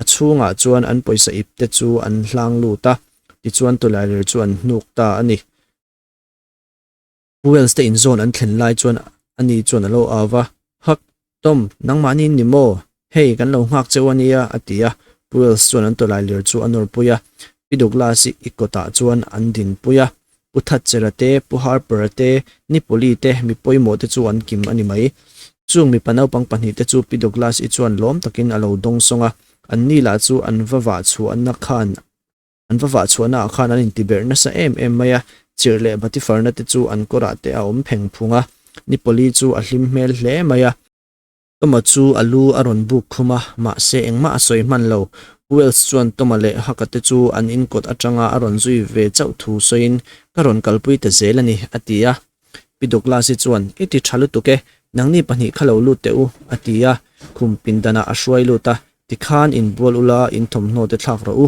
A chhungah chuan an pawisa ip te chu an hlang lut a, tichuan tawlai lir chu an hnuk ta a ni. Wells te inzawn an thlen lai chuan ani chuan a lo au va, Huck, Tom, nangmahni in ni maw? Hei, kan lo nghak cheu a nia, a ti a. Wells chuan an tawlai lir chu a nawrpui a, Pi Douglas-i i kawtah chuan an dinpui a. Pu Thatcher-a te, Pu Harper-a te, Ni Polly te, mi pawimawh te chu an kim a ni mai. Chung mipa naupang pahnihte chu Pi Douglas-i chuan lawm takin a lo dawngsawng a, anni lah chu an va vah chhuahna khan An va vah chhuahna ah khan an intiberh nasa em em mai a, chirh leh batifarna te chu an kawrah te a awm pheng phung a, ni pali chu a hlim hmel hle mai a. Toma chu a lu a rawn buk khum a, mahse engmah a sawi hman lo. Wells chuan Toma leh Haka te chu an inkawt atanga a rawn zui ve chauh thu sawiin, Ka rawn kalpui ta zel a ni, a ti a. Pi Douglas-i chuan, I ti tha lutuk e, nangni pahnih kha lo lut teh u, a ti a, khum pindanah a hruai lut a, Tikhan inbual ula in thawmhnaw te thlak rawh u,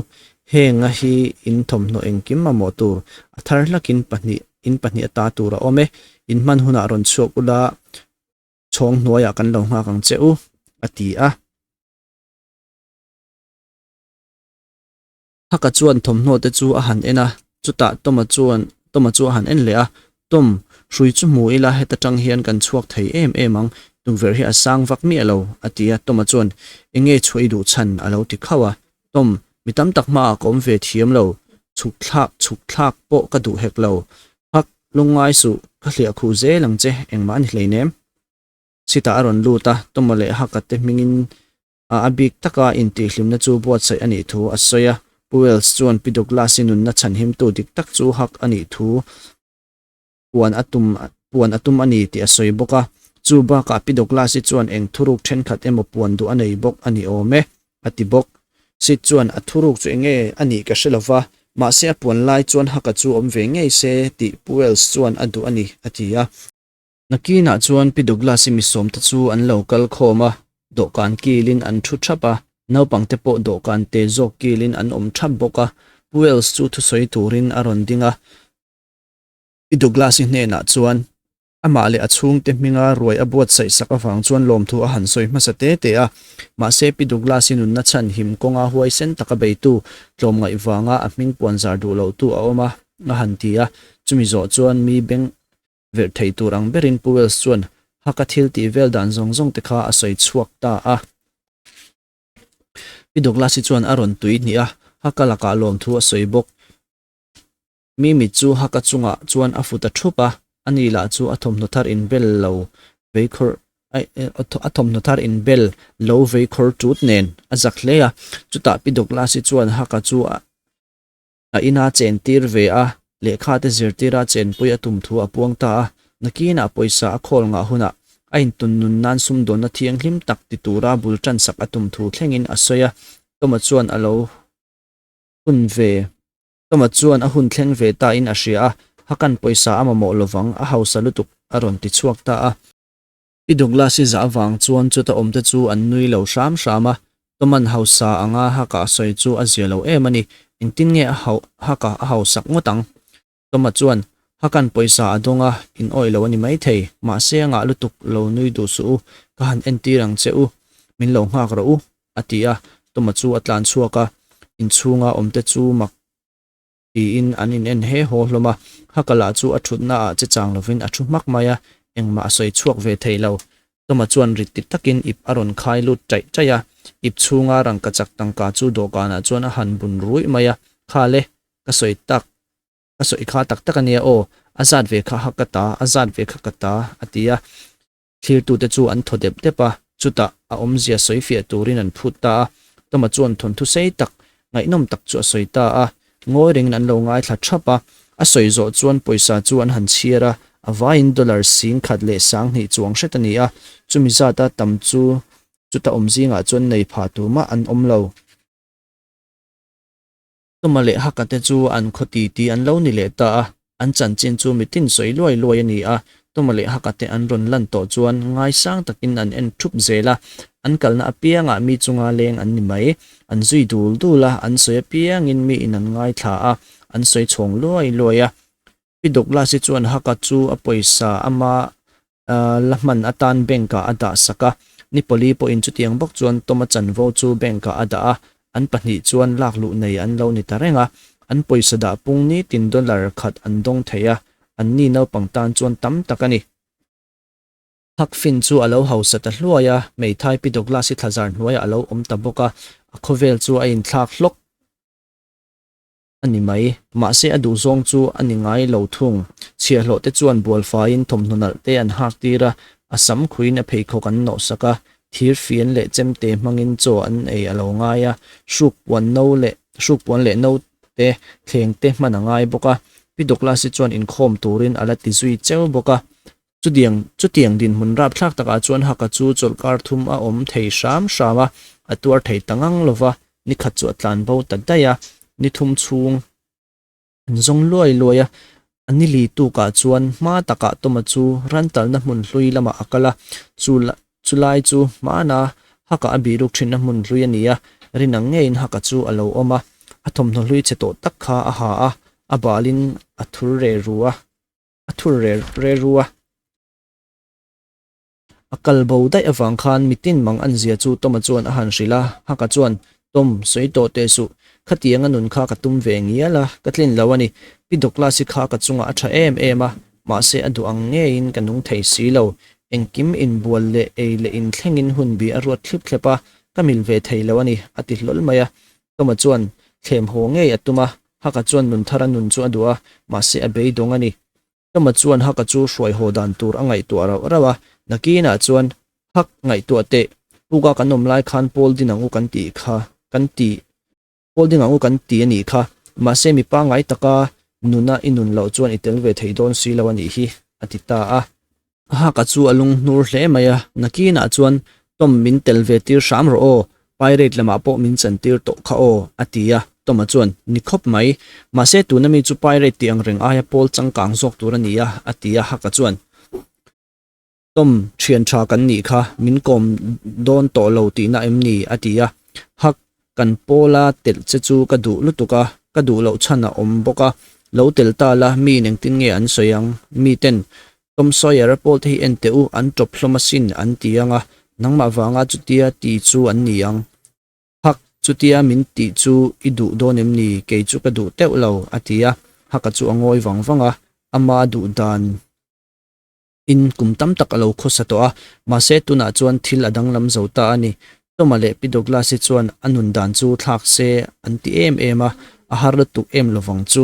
henga hi in thawmhnaw engkim mamawh tur, a thar hlakin pahnih in pahnih ata tur a awm e, in hman hunah rawn chhuak ula chhawng hnuaiah kan lo nghak ang che u, a ti a. Haka chuan thawmhnaw te chu a han en a, chutah Toma chuan Toma chu a han en leh a, Tom, hrui chu hmu ila heta tang hian kan chhuak thei em em ang, tukverh hi a sang vak miah lo, a ti a, Toma chuan, Enge chhuah i duh chhan? a lo ti khauh a, Tom, mi tam tak hmaah ka awm ve thiam lo, chhuk thlak chhuk thlak pawh ka duh hek lo, Hak, lungngai suh, ka hliah khuh zel ang che, engmah a ni hleinem. Chitah a rawn lut a, Toma leh Haka te hmingin a a bik taka intihhlimna chu buatsaih a nih thu a sawi a. Pu Wells chuan Pi Douglas-i nunna chhanhimtu dik tak chu hak a nih thu puan a tum puan a tum a ni tih a sawi bawk a. Chu bakah Pi Douglas-i chuan eng thuruk thenkhat emaw puan duh a nei bawk a ni awm e, a ti bawk. Sid chuan a thuruk chu enge a nih ka hre lova, mahse a puan lai chuan haka chu awm ve ngei se tih Pu Wells chuan a duh a ni, a ti a. Nakinah chuan Pi Douglas-i misawmte chu an lo kal khawm a, dawhkan kilin an thu thap a, naupangte pawh dawhkan te zawk kilin an awm thap bawk a. Pu Wells chu thusawi turin a rawn ding a, Pi Douglas-i hnenah chuan amah leh a chhungte hminga ruai a buatsaih sak avang chuan lawmthu a han sawi hmasa te te a. Mahse Pi Douglas-i nunna chhan him kawnga huaisen taka beitu, tlawmngaih vanga a hming puanzar duh lohtu a awm a, a han ti a. Chumi zawh chuan mi beng Verh thei tur ang berin Pu Wells chuan, Haka thil tih vel dan zawng zawng te kha a sawi chhuak ta a. Pi Douglas-i chuan a rawn tui hnih a, Haka lakah lawmthu a sawi bawk. Mimi chu Haka chungah chuan a fu ta thup a, ani lah chu a thawmhnaw thar inbel lo vei khawr a thawmhnaw thar inbel lo vei khawr tut nen a zak hle a. Chutah Pi Douglas-i chuan Haka chu a A ina chen tir ve a, lehkha te zirtira chenpui a tum thu a puang ta a. Nakinah pawisa a khawl ngah hunah a intun nun nan sumdawnna thianghlim tak ti tura bul tansak a tum thu thlengin a sawi a. Toma chuan a lo hun ve Toma chuan a hun thleng ve ta in a hria a, Hakan pawisa a mamawh lovang, a hausa lutuk a rawn ti chhuak ta a. Pi Douglas-i zah avang chuan chuta awmte chu an nui lo hram hram a, Toman hausa anga haka a sawi chu a zia lo em a ni, engtin nge a hauh haka a hausak ngawt ang? Toma chuan, Hakan pawisa a dawng a, in awih lo a ni maithei, mahse a ngah lutuk lo nui duh suh u, ka han entir ang che u, min lo nghak rawh u, a ti a, Toma chu a tlan chhuak a, inchhunga awmte chu mak Tiin an in en he haw hlawm a, Haka lah chu a thutna ah che chang lovin a thu hmak mai a, engmah a sawi chhuak ve thei lo. Toma chuan rit ti takin ip a rawn khai lut chaih chaih a, ip chhunga rangka chak tangka chu dawhkanah chuan a han bun ruih mai a, Kha le, ka sawi tak, ka sawi kha tak tak ania aw, a zat ve kha hak ka ta, a zat ve kha ka ta, a ti a. Thlirtute chu an thaw dep dep a, chutah a awmzia sawi fiah turin an phut ta a. Toma chuan thawnthu sei tak, ngaihnawm tak chu a sawi ta a. Ngawi rengin an lo ngaithla thap a. A sawi zawh chuan pawisa chu an han chhiar a, a vaiin dollar 10,000 leh 2000 chuang hret a ni a. Chumi zata tam chu chuta awm zingah chuan nei pha tur mah an awm lo. Tuma leh Haka te chu an khaw ti ti an lo ni leh ta a, an chanchin chu mitin sawi luai luai a ni a. Tuma leh Haka te an rawn lan tawh chuan ngaisang takin an en thup zel a, an kalna apiangah mi chunga leng an ni mai. An zui dul dul a, an sawi apiangin miin an ngaithla a, an sawi chhawng luai luai a. Pi Douglas-i chuan Haka chu a pawisa ama la hman atan bank-ah a dah sak a. Ni pali pawhin chutiang bawk chuan Toma chanvo chu bank-ah a dah a, an pahnih chuan lak luh nei an lo ni ta reng a. An pawisa dah pung nitin dollar khat an dawng thei a, anni naupang tan chuan tam tak a ni. Huck Finn chu a lo hausa ta hluai a, hmeithai Pi Douglas-i thlazar hnuaiah a lo awm ta bawk a, a khawvel chu a inthlak hlawk. A ni mai. Mahse a duhzawng chu a ni ngai lo thung. Chhiahhlawh te chuan bualfaiin thawmhnaw nalh te an hak tir a, a sam khuiin a pheikhawk an nawhsak a, thir fian leh chemte hmangin chaw an ei a lo ngai a, hruk puan no leh hruk puan leh no te thleng te hman a ngai bawk a. Pi Douglas-i chuan inkhawm turin a la ti zui cheu bawk a. Chutiang chutiang dinhmun rapthlak takah chuan Haka chu chawlhkar thum a awm thei hram hram a, a tuar thei ta ngang lo va, ni khat chu a tlan bo ta daih a, ni thum chhung an zawng luai luai a, a ni li tukah chuan hma takah Toma chu rantalna hmun hlui lamah a kal a, chu chulai chu hmana Haka a bihruk thinna hmun hlui a ni a, rin ang ngeiin Haka chu a lo awm a, a thawmhnaw hlui che tawh tak kha a ha a, a balin a thur re ru a. A thur re re ru a. A kal bo daih avang khan mitin mang an zia chu Toma chuan a han hrilh a, Haka chuan, Tom, sawi tawh teh suh. Khatianga nun kha ka tum ve ngial a, ka tlin lo a ni. Pi Douglas-i kha ka chungah a tha em em a, mahse a duh ang ngeiin ka nung thei si lo. Engkim inbual leh ei leh inthlengin hun bi a ruat thlip thlep a, ka mil ve thei lo a ni, a ti hlawl mai a. Toma chuan thlem haw ngei a tum a, Haka chuan nun thara nun chu a duh a, mahse a beidawng a ni. Toma chuan Haka chu hruai haw dan tur a ngaihtuah rauh rauh a, nakinah chuan, Hak, ngaihtuah teh, puka kan awm lai khan Paul ding ang u kan tih kha, kan ti, Paul ding ang u kan ti a nih kha, mahse mi pangngai taka nuna i nun loh chuan i tel ve thei dawn si lo a nih hi, a ti ta a. Haka chu a lunghnur hle mai a, nakinah chuan, Tom min tel ve tir hram rawh aw, Pirate lamah pawh min chan tir tawh kha aw, a ti a. Tom-a chuan, Ni khawp mai, mahse tuna mi chu Pirate tih ang reng aia pawl changkang zawk tur a ni a, a ti a. Haka chuan, Tom, thian tha kan nih kha, min kawm dawn tawh lo tihna em ni? a ti a. Hak, Kan pawla telh che chu ka duh lutuk a, ka duh loh chhan a awm bawk a, lo tel ta la, miin engtin nge an sawi ang? Miten, Tom Sawyer-a pawl te hi en teh u, an ṭawp hlawm asin, an ti ang a, nangmah vanga chutia ti chu an ni ang. Hak, chutia min tih chu i duh dawn em ni? Kei chu ka duh teuh lo, a ti a. Haka chu a ngawi vang vang a, ama duh dan. In kum tam tak a lo khawsa tawh a, mahse tunah chuan thil a danglam zo ta a ni. Toma leh Pi Douglas-i chuan a nun dan chu thlak se an ti em em a, a har lutuk em lovang chu.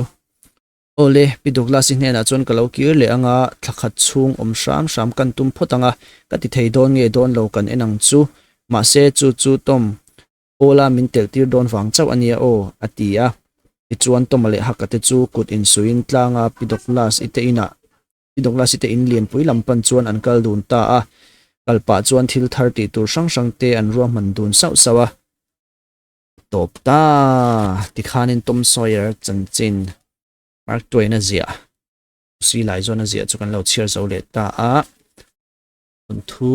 Awle, Pi Douglas-i hnenah chuan ka lo kir leh anga thla khat chhung awm hram hram kan tum phawt ang a, ka ti thei dawn nge dawn lo kan en ang chu. Mahse chu chu Tom, Paula min telh tir dawn vang chauh a nia aw, a ti a. Tichuan Toma leh Haka te chu kut insuiin tlanga Pi Douglas-i te inah Pi Douglas-i te in lianpui lam pan chuan an kal dun ta a. Kal pah chuan thil thar tih tur hrang hrang te an ruahman dun sauh sauh a. Tawp ta! Tikhanin Tom Sawyer chanchin Mark Twain-a ziah, Lucy Laizawn-a ziah chu kan lo chhiar zo leh ta a. Thawnthu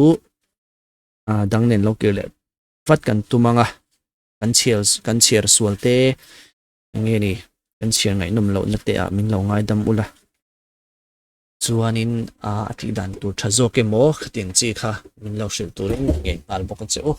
dang nen lo kir leh vat kan tum ang a, kan chhiar kan chhiar sual te eng nge ni kan chhiar ngaihnawm lohna te ah min lo ngaidam ula. Chuanin a tih dan tur tha zawk emaw khatiang chi kha min lo hrilh turin ngei nghal bawk a che u.